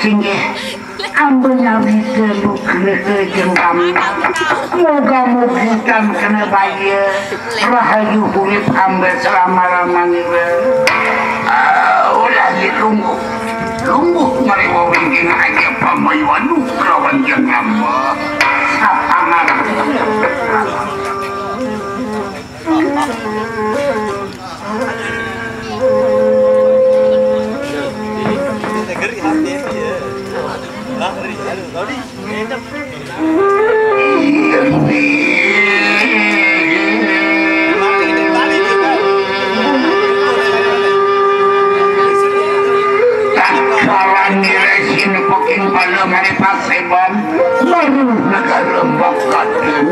Inggih, ambenawi teu nugraha jeung Rama. Moga-mogi tan kena baya, rahayu urip hamba selama-lamanira. Ah, ulah dilungguh. Lungguh mari wawingking aja pamayuan kelawan jeung Rama. Sapangar. Tangkalan nilai sinu paking pada mari paseban. Baru negara bakaden.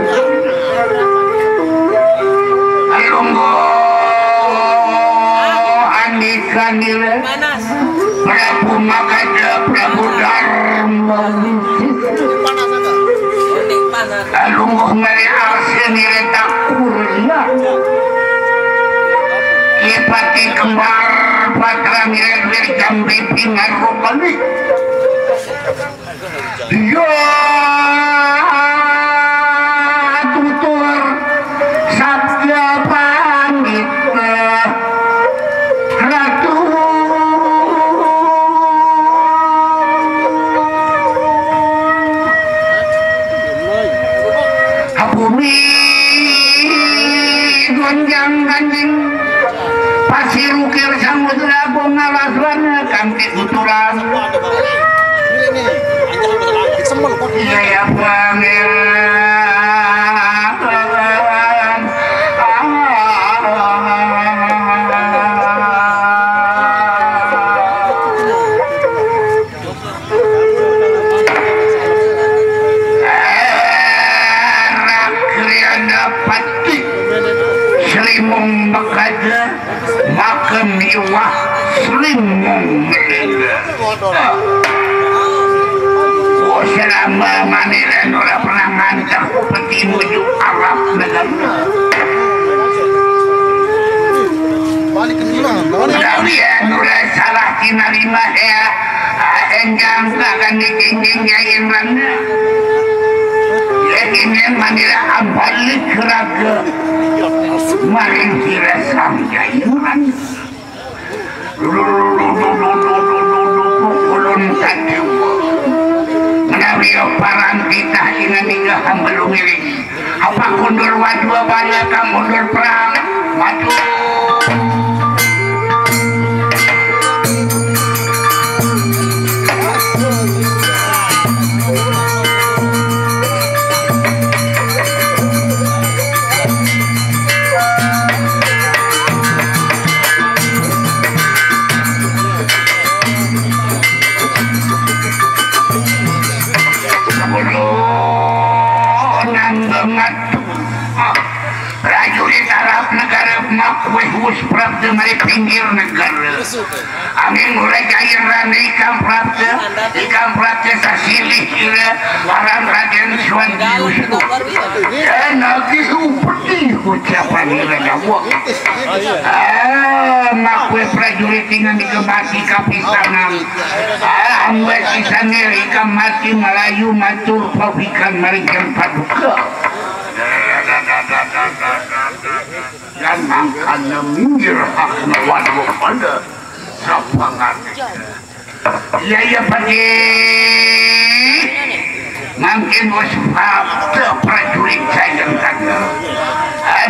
Lungguh andika nilai. Prabu Makada, Prabu Darma. Lungguh mari arsi nilai takurna. Kipati kembar patra nilai wir jambi pingar rukani. Iya tutur sabda pandita Ratu. Bumi gonjang ganjing. Pasir ukir samudra bongalaswan kanti tuturan. Iya ya pangeran. Rakriana Patih Slimong Makaja maka miwah Slimong Melinda. Oh, selama manila nora pernah ngantar upeti nuju Arab negara. Balik ke Minang. Udah ya, nora salah kinarima ya. Enjang akan dikinjing jaingan. Yakin yang manila abalik raga. Maring kira sang jaingan. Ulun kadewa. Menawi paran titah ingan hingga hamba lumiring. Apa kundur wadua bala kang kundur perang? Waduh. Waduh, nang banget. Prajurit Arab negara makuih wus prapta mari pinggir negara. Angin mulai cair rane ikam prapta, ikam prapta sasilih ira aran Raden Suwandi Yusuf. Ya nagih upeti ucapan ira dawuh. Ah, makuih prajurit dengan dikemasi kapisanan. Ah, hamba sisanir ikam mati Melayu matur pawikan maring paduka. Dan mangkana minggir hakna waduk pada sapangan. Iya, iya, Pati. Mangkin wis prapta prajurit sayang tanda.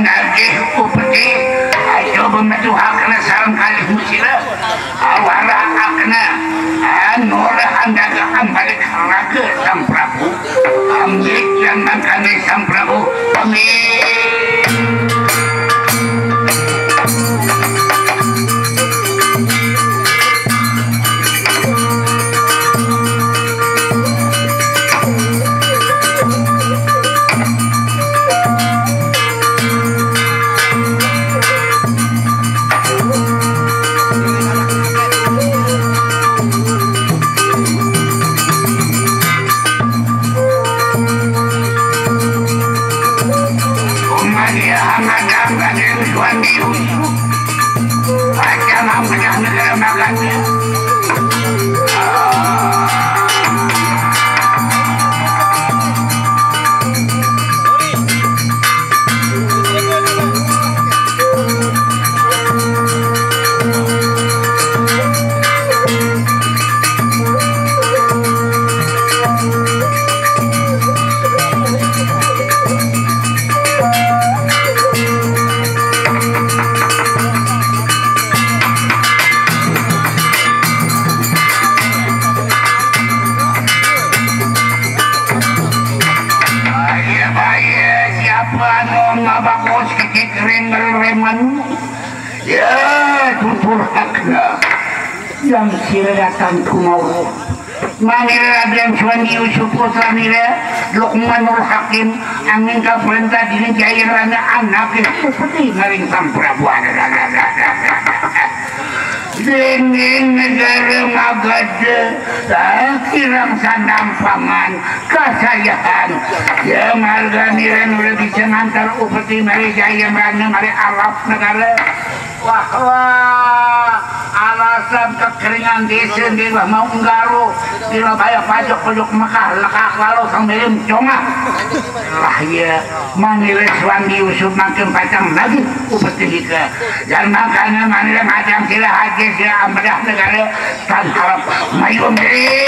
Nagih upeti, aja bemetuhakna sareng kalih musila. Awara akna, anu rahan dagang balik raga Sang Prabu. Ambil yang mangkane Sang Prabu. Ambil. Umalia Hamadam Raden Suwandi Yusuf. Raja Mampedah Negara Makannya. Anu ngabakos kecek rengel remen. Ya, tutur hakna. Yang sira datang kumawa. Manira Raden Suwandi Yusuf putra nira Lukmanul Hakim, angin kaperintah dina jaya rana anak seperti maring Sang Prabu. Dingin negara magada, ah, kirang sandang pangan, kasayahan. Ya, marga nira nura bisa ngantar upeti mari jaya merana mari alap negara. Wah, wah, alasan kekeringan desa di wah mau nggaru, di wah bayar pajak pojok Mekah, lekak lalu sang milim congah. Lah iya, manila Suwandi Yusuf makin pacang lagi upeti ika. Jan mangkana manira ngajang sira haji sira ambedah negara tan harap mayuang diri.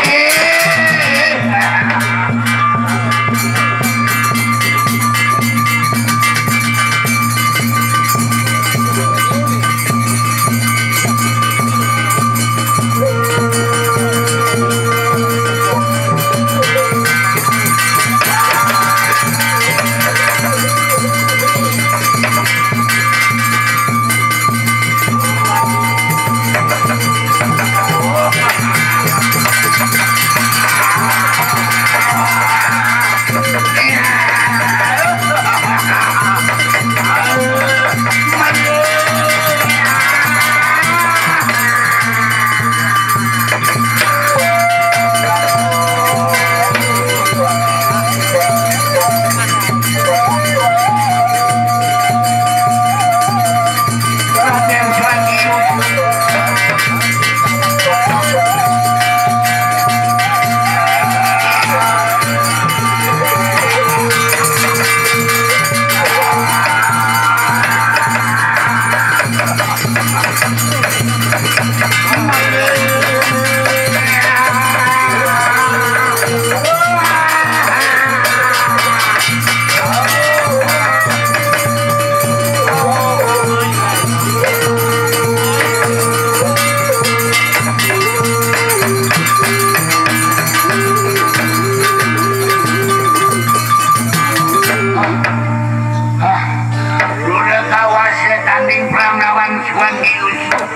Sudah kawasa tanding perang lawan Suwandi Yusuf.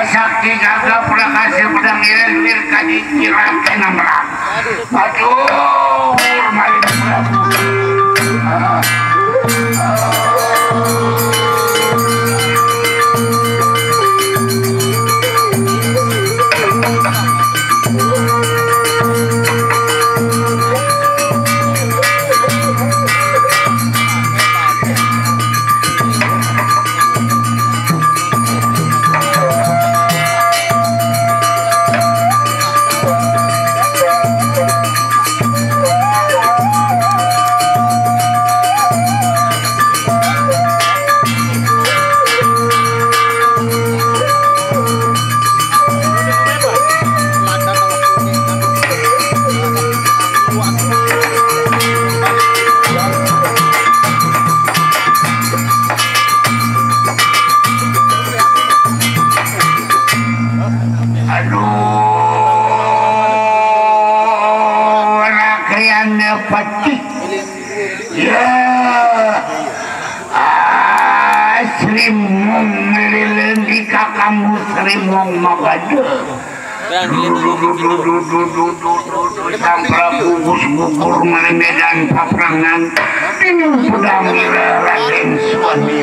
Sakti gagah prakasa pedang iren wir kadi kiran kena merang. Matur maring Prabu. Aduh, rakyatnya pecik. Ya. Ah, Sri Mung melilin di kakangmu Sri Mung Magada. Sang Prabu gus gugur mari medan paprangan. Dinu pedang ira Raden Suwandi.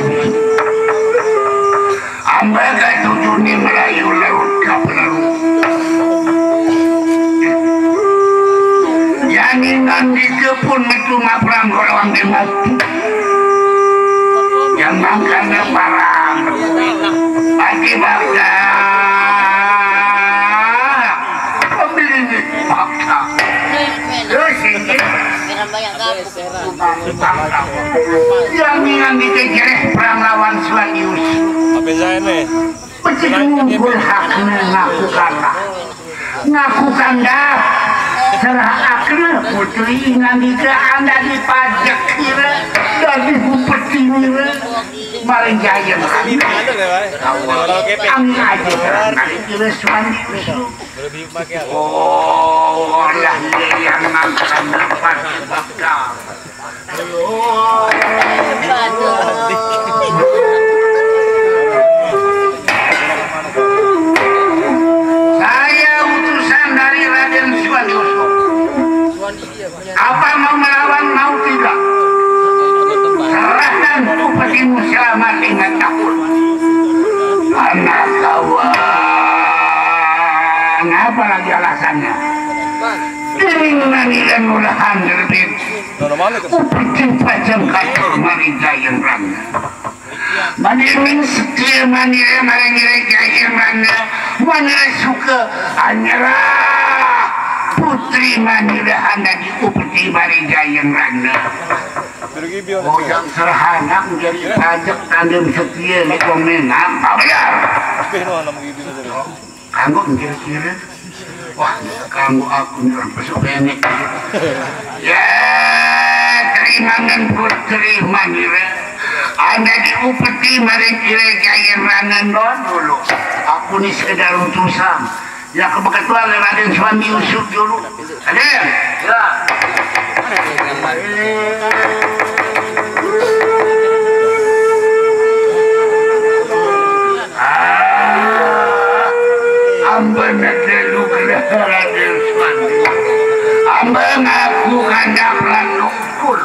Ambaga tutuni melayu laut kapelaru. Yani nandika pun metu maprang golongan demat. Yang mangkana parang. Bagi bakda. Pemilih bakda. Terus ini. Yang dengan dikejereh perang lawan Suwandi Yusuf. Apa saya nih? Becik ngungkul hakna ngaku kanda. Ngaku kanda. Serah akna putri ngandika anda dipajak kira dan dihupeti nira. Maring jaya angin aja serah ngandika Suwandi Yusuf. Oh, lah iya yang mangkana pati bakda. Saya utusan dari Raden Suwandi Yusuf. Apa mau melawan, mau tidak? Serahkan upetimu selama lima tahun. Anak kawan, apa lagi alasannya? Ini nani dan murahan lebih. Upeti pacang katur mari Jayeng Rana. Mani min setia mani re mari ngire Jayeng Rana. Mani re suka anyerah putri mani re handa di upeti mari Jayeng Rana. Ujang serah anak menjadi pajak tandem setia ni komenang. Bayar. Kanggo kira-kira. Wah, kanggo aku nyerang besok benek. Ya, terima ngan putri manira. Anda diupeti mari kira Jayeng Rana dulu. Aku ni sekedar utusan. Ya, kebetulan Raden Suwandi Yusuf dulu. Raden, ya. Ah, amba nada lugra Raden Suwandi. Amba ngaku kandak lan ukur.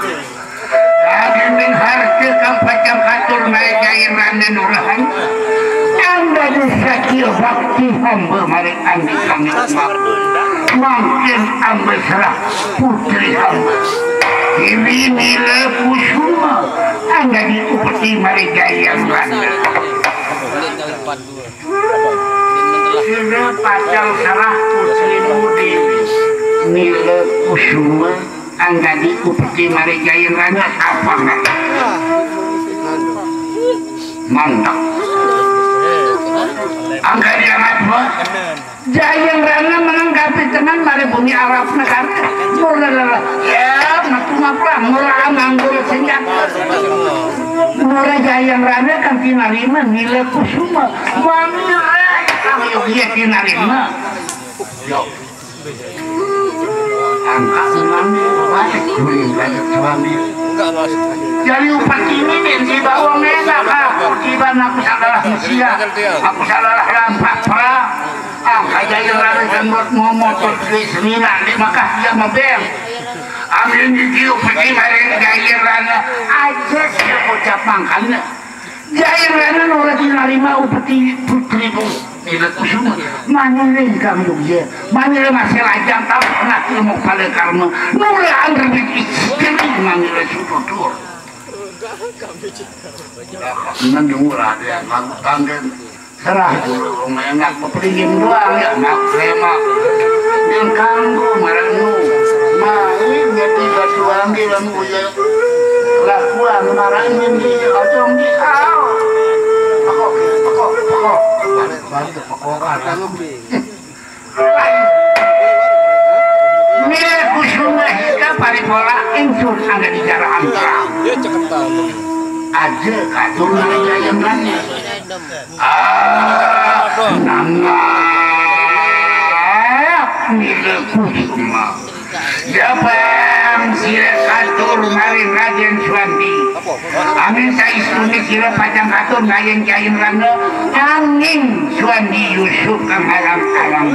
Daging min harta kang pacang katur mari Jayeng Rana nurahan. Amba di satia bakti hamba mari andi kang mangkin amba serah putri hamba. Dewi Nila Kusuma anda diupeti mari Jayeng Rana. Sira pacang serah putrimu Dewi Nila Kusuma anda diupeti mari Jayeng Rana apa nggak? Mantap. Angka dia apa? Jayeng Rana menanggapi tenan mari bumi Arab negara. Murah lelah. Ya, metu mapra, murah nganggur senjata. Murah Jayeng Rana kan tinarima Nila Kusuma. Mami rai kami yuk iya tinarima. Yo. Angka mami baik dulu banyak suami. Jadi upat ini nih dibawa mena aku tiba aku salah usia. Aku salah rampak perang. Ah, kaya yang ada kan buat ngomong tuh di seminar di Makkah dia mabel. Amin di tiu pergi mari gaya rana aja sih ucap mangkanya. Jayeng Rana ora tinarima upeti putrimu Nila Kusuma. Manire ingkang yogya, manire masih lajang tahu pernah ilmu pada karma. Nura angger istri manire sututur. Menunggu ada yang kamu tanggen. Serah dulu, enak kepingin doang ya, mak, lemak. Yang kanggo maranu. Main jadi batu ambil yang uya. Lakuan marangin di ojong di au. Pekok, pekok, pekok. Balik, balik, pekok. Mila Kusuma hika paripola ingsun angga di jarahan terang. Ya ceketan. Aja katur nang jayangannya. Ah, nangak Mila Kusuma. Japang sira katur maring Raden Suwandi. Amin saistune sira pacang katur ngayeng-kayeng rangga anging Suwandi Yusuf kang alang-alang.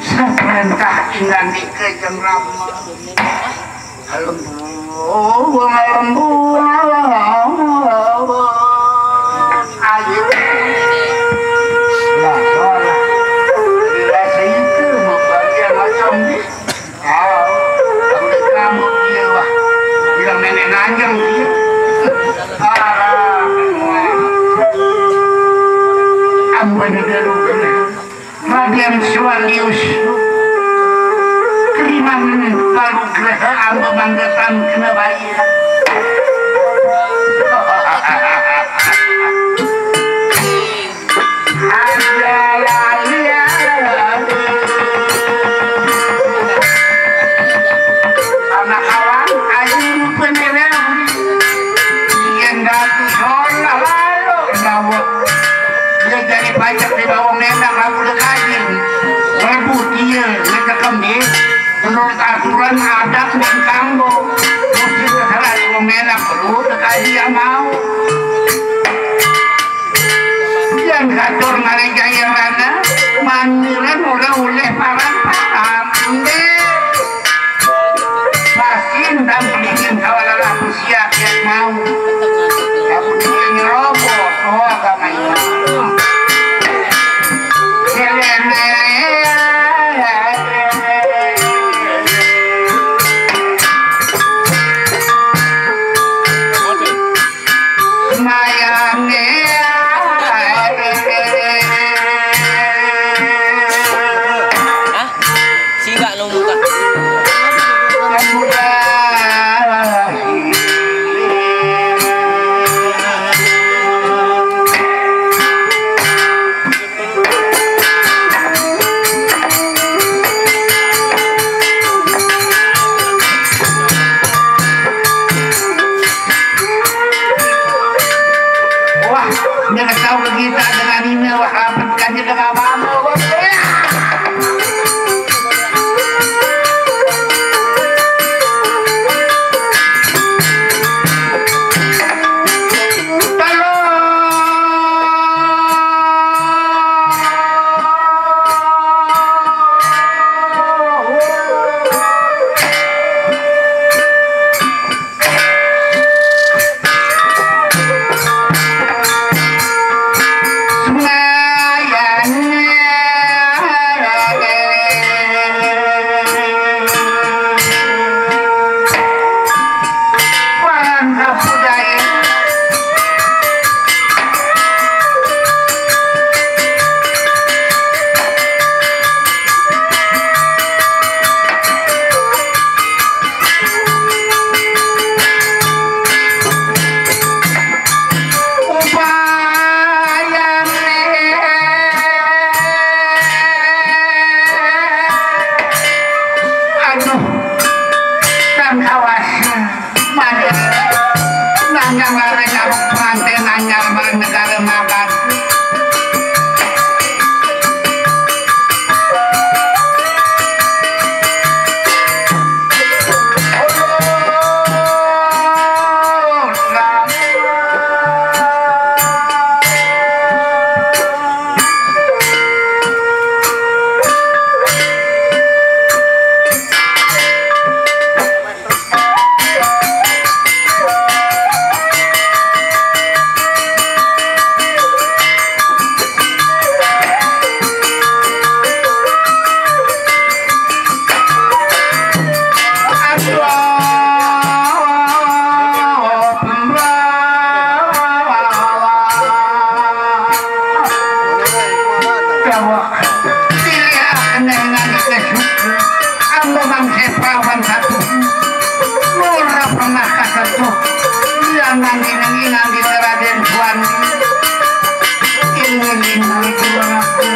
Saprentah ingandika Jeng Rama. Lembu, lembu, ayu. Lah, lah. Bila seitu mau bagian macam ni. Ah, sampai kamu dia, wah. Bilang nenek nanjang dia. Parah. Amban dia dulu. Raden Suwandi Yusuf, terimanen panugraha amba manggetan kena bayar. Aja lali anak kawan, ayu penilai. Yen datu solah lalu dawet. Dia jadi pajak di bawah mendak lagu dekaji. Rebut dia, ngedekem dia. Menurut aturan adat dan kanggo. Jaya Rana, manira ora oleh parang-parang. Nggih. Pasti ndang pengin kawala laku siap ya mau. Aku ingin robo, oh, agama ini. Mayane. Hah? Sira no muka. Wah, nek tau kita dengan ini, wah, rapet kan kita nggak mampu. Aduh, kan kawas. Mari. Nanyang larang nyamuk pengantin anyar bareng negara makan. Pilih aneh-aneh syukur. Ambo mangse prawan satu. Ora pernah kasentuh. Iya nang inang-inang di Raden Suwandi. Ilmu-ilmu itu mengaku.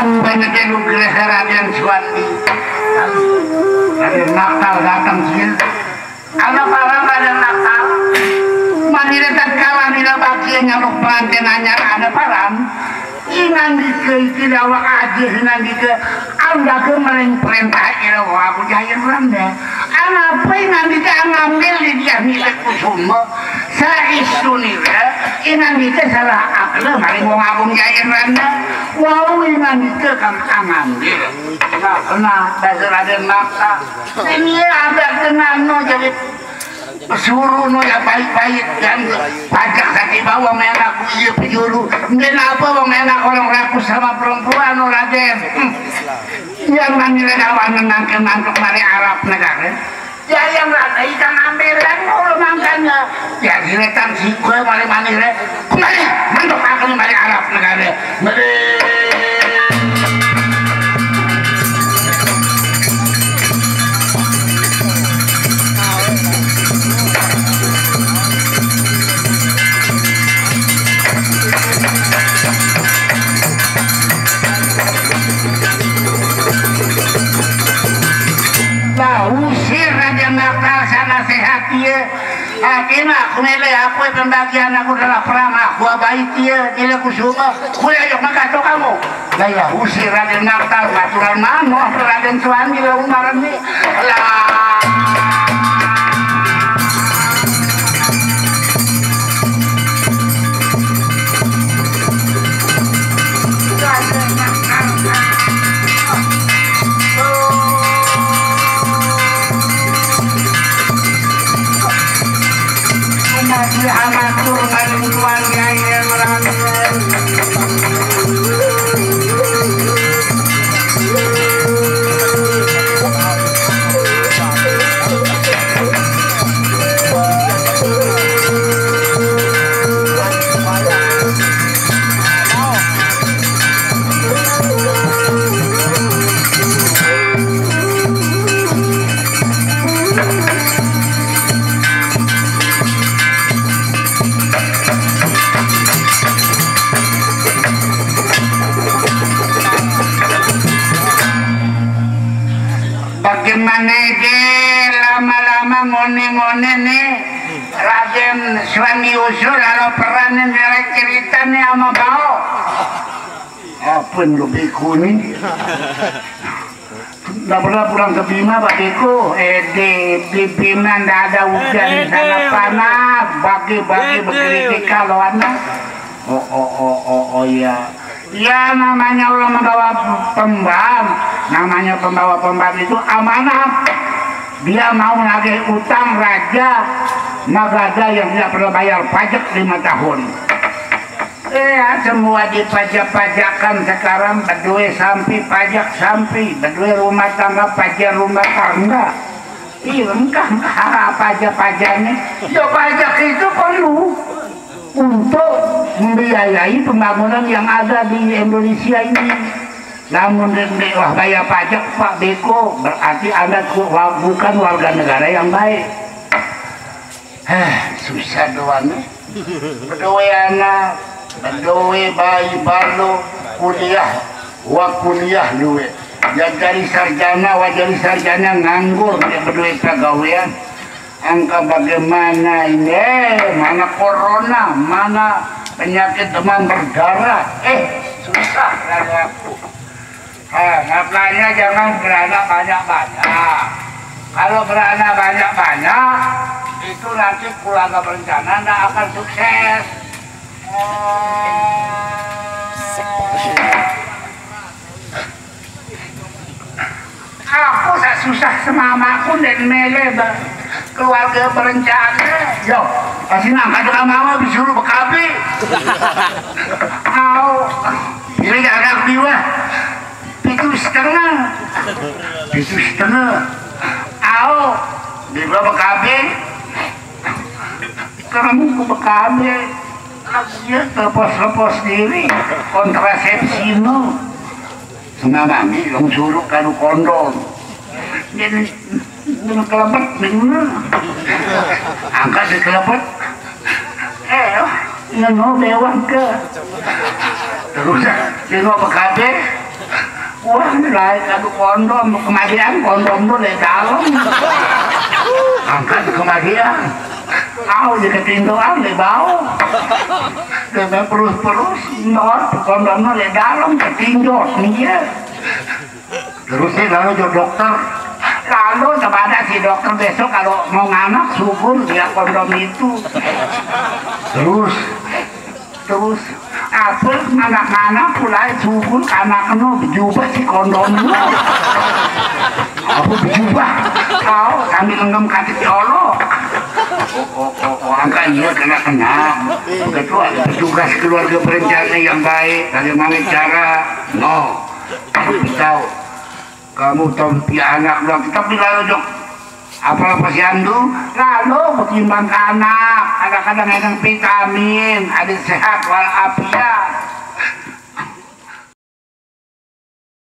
Amban aja nugraha Raden Suwandi. Raden Naktal datang sini. Ana paran Raden Naktal. Manira tatkala nira bakya nyambut pengantin anyar ana paran. Inandika iki dawak aja inandika andaga maring perintah ira wa Agung Jayeng Randa. Anapa inandika ngambil di dia milik kusuma? Saistunira inandika salah akal maring wong Agung Jayeng Randa. Wau inandika kang ngambil. Nah, nah, dasar Raden Naktal. Ini ada kenano jadi Pesuruh no ya baik-baik kan. Pajak tadi bawa menak iya pesuruh. Mungkin apa wong menak orang rakus sama perempuan no Raden. Hmm. Yang manila dawan menangke mantuk mari Arab negara. Ya yang rada ikan ambilan mulu mangkanya. Ya diletan si gue mari manila. Kembali mantuk aku mari Arab negara. Mari. Sehat ieu. Hakim aku milih aku pembagian aku dalam perang aku baik ieu bila ku suka. Kuliah jok makato kamu. Gaya usir Raden Maktal, aturan mano Raden Suwandi lalu marani. Lah. Bagaimana deh, lama-lama ngone-ngone nih, Raden Suwandi Usul, kalau peranin dari cerita nih sama Bao. Apa yang lebih kuning? Nggak pernah pulang ke Bima, Pak Deko. Eh, di, di Bima nggak ada hujan, di sana panas. Bagi-bagi begini kalau anak. Oh, oh, oh, oh, oh, iya. Ya, namanya orang membawa pembam, namanya pembawa pembam itu amanah. Dia mau nagih utang raja Nagada yang tidak pernah bayar pajak lima tahun. Eh, ya, semua dipajak-pajakan sekarang, bedue sampi pajak sampi, bedue rumah tangga pajak rumah tangga. Iya, engkah, engkah apa aja pajaknya? Ya, pajak itu perlu untuk membiayai pembangunan yang ada di Indonesia ini. Namun dek wah bayar pajak Pak Beko, berarti Anda ku- wa- bukan warga negara yang baik. Heh, susah doang. Bedoe anak, bedoe bayi balo, kuliah, wa kuliah duit. Ya jadi sarjana, wa jadi sarjana nganggur, dia bedoe pegawaian. Angka bagaimana ini? Eh, mana corona? Mana penyakit demam berdarah? Eh, susah lah aku. Eh, makanya jangan beranak banyak-banyak. Kalau beranak banyak-banyak, itu nanti keluarga berencana nggak akan sukses. Aku sak susah semamaku dan mele ba- keluarga berencana. Yo, pasti nangka tukang mama disuruh bekabe. Au, ini anak diwa. Pitu setengah. Pitu setengah. Au, diwa bekabe. Kamu ku bekabe. Dia telepos-telepos diri. Kontrasepsi no. Senanami dong suruh kanu kondom. Jadi, jadi kelebet bener. Angkat si kelebet. Eh, ngeno bewang ke. Terus, dia mau bekabe. Wah, ini lain kanu kondom. Kemadian kondom tuh dari dalam. Angkat kemadian. Au, dia ketindoan, dia bau. Dia perus-perus, ndor, kondom dari dalam, ketinjot, iya. Terus dia lalu jok dokter. Lalu kepada si dokter besok kalau mau nganak subur dia kondom itu. Terus, terus apa anak-anak mulai subur anak no berjubah si kondom no. Apa berjubah? Kau sambil lenggam kaki si olok. Oh, oh, oh, oh, angka iya kena kena. Begitu ada petugas keluarga berencana yang baik, bagaimana cara? No. Tahu. Kamu tompi anak doang, tapi lalu jok. Apalah posyandu? Lalu ketimbang anak, kadang-kadang yang vitamin, ada sehat walafiat.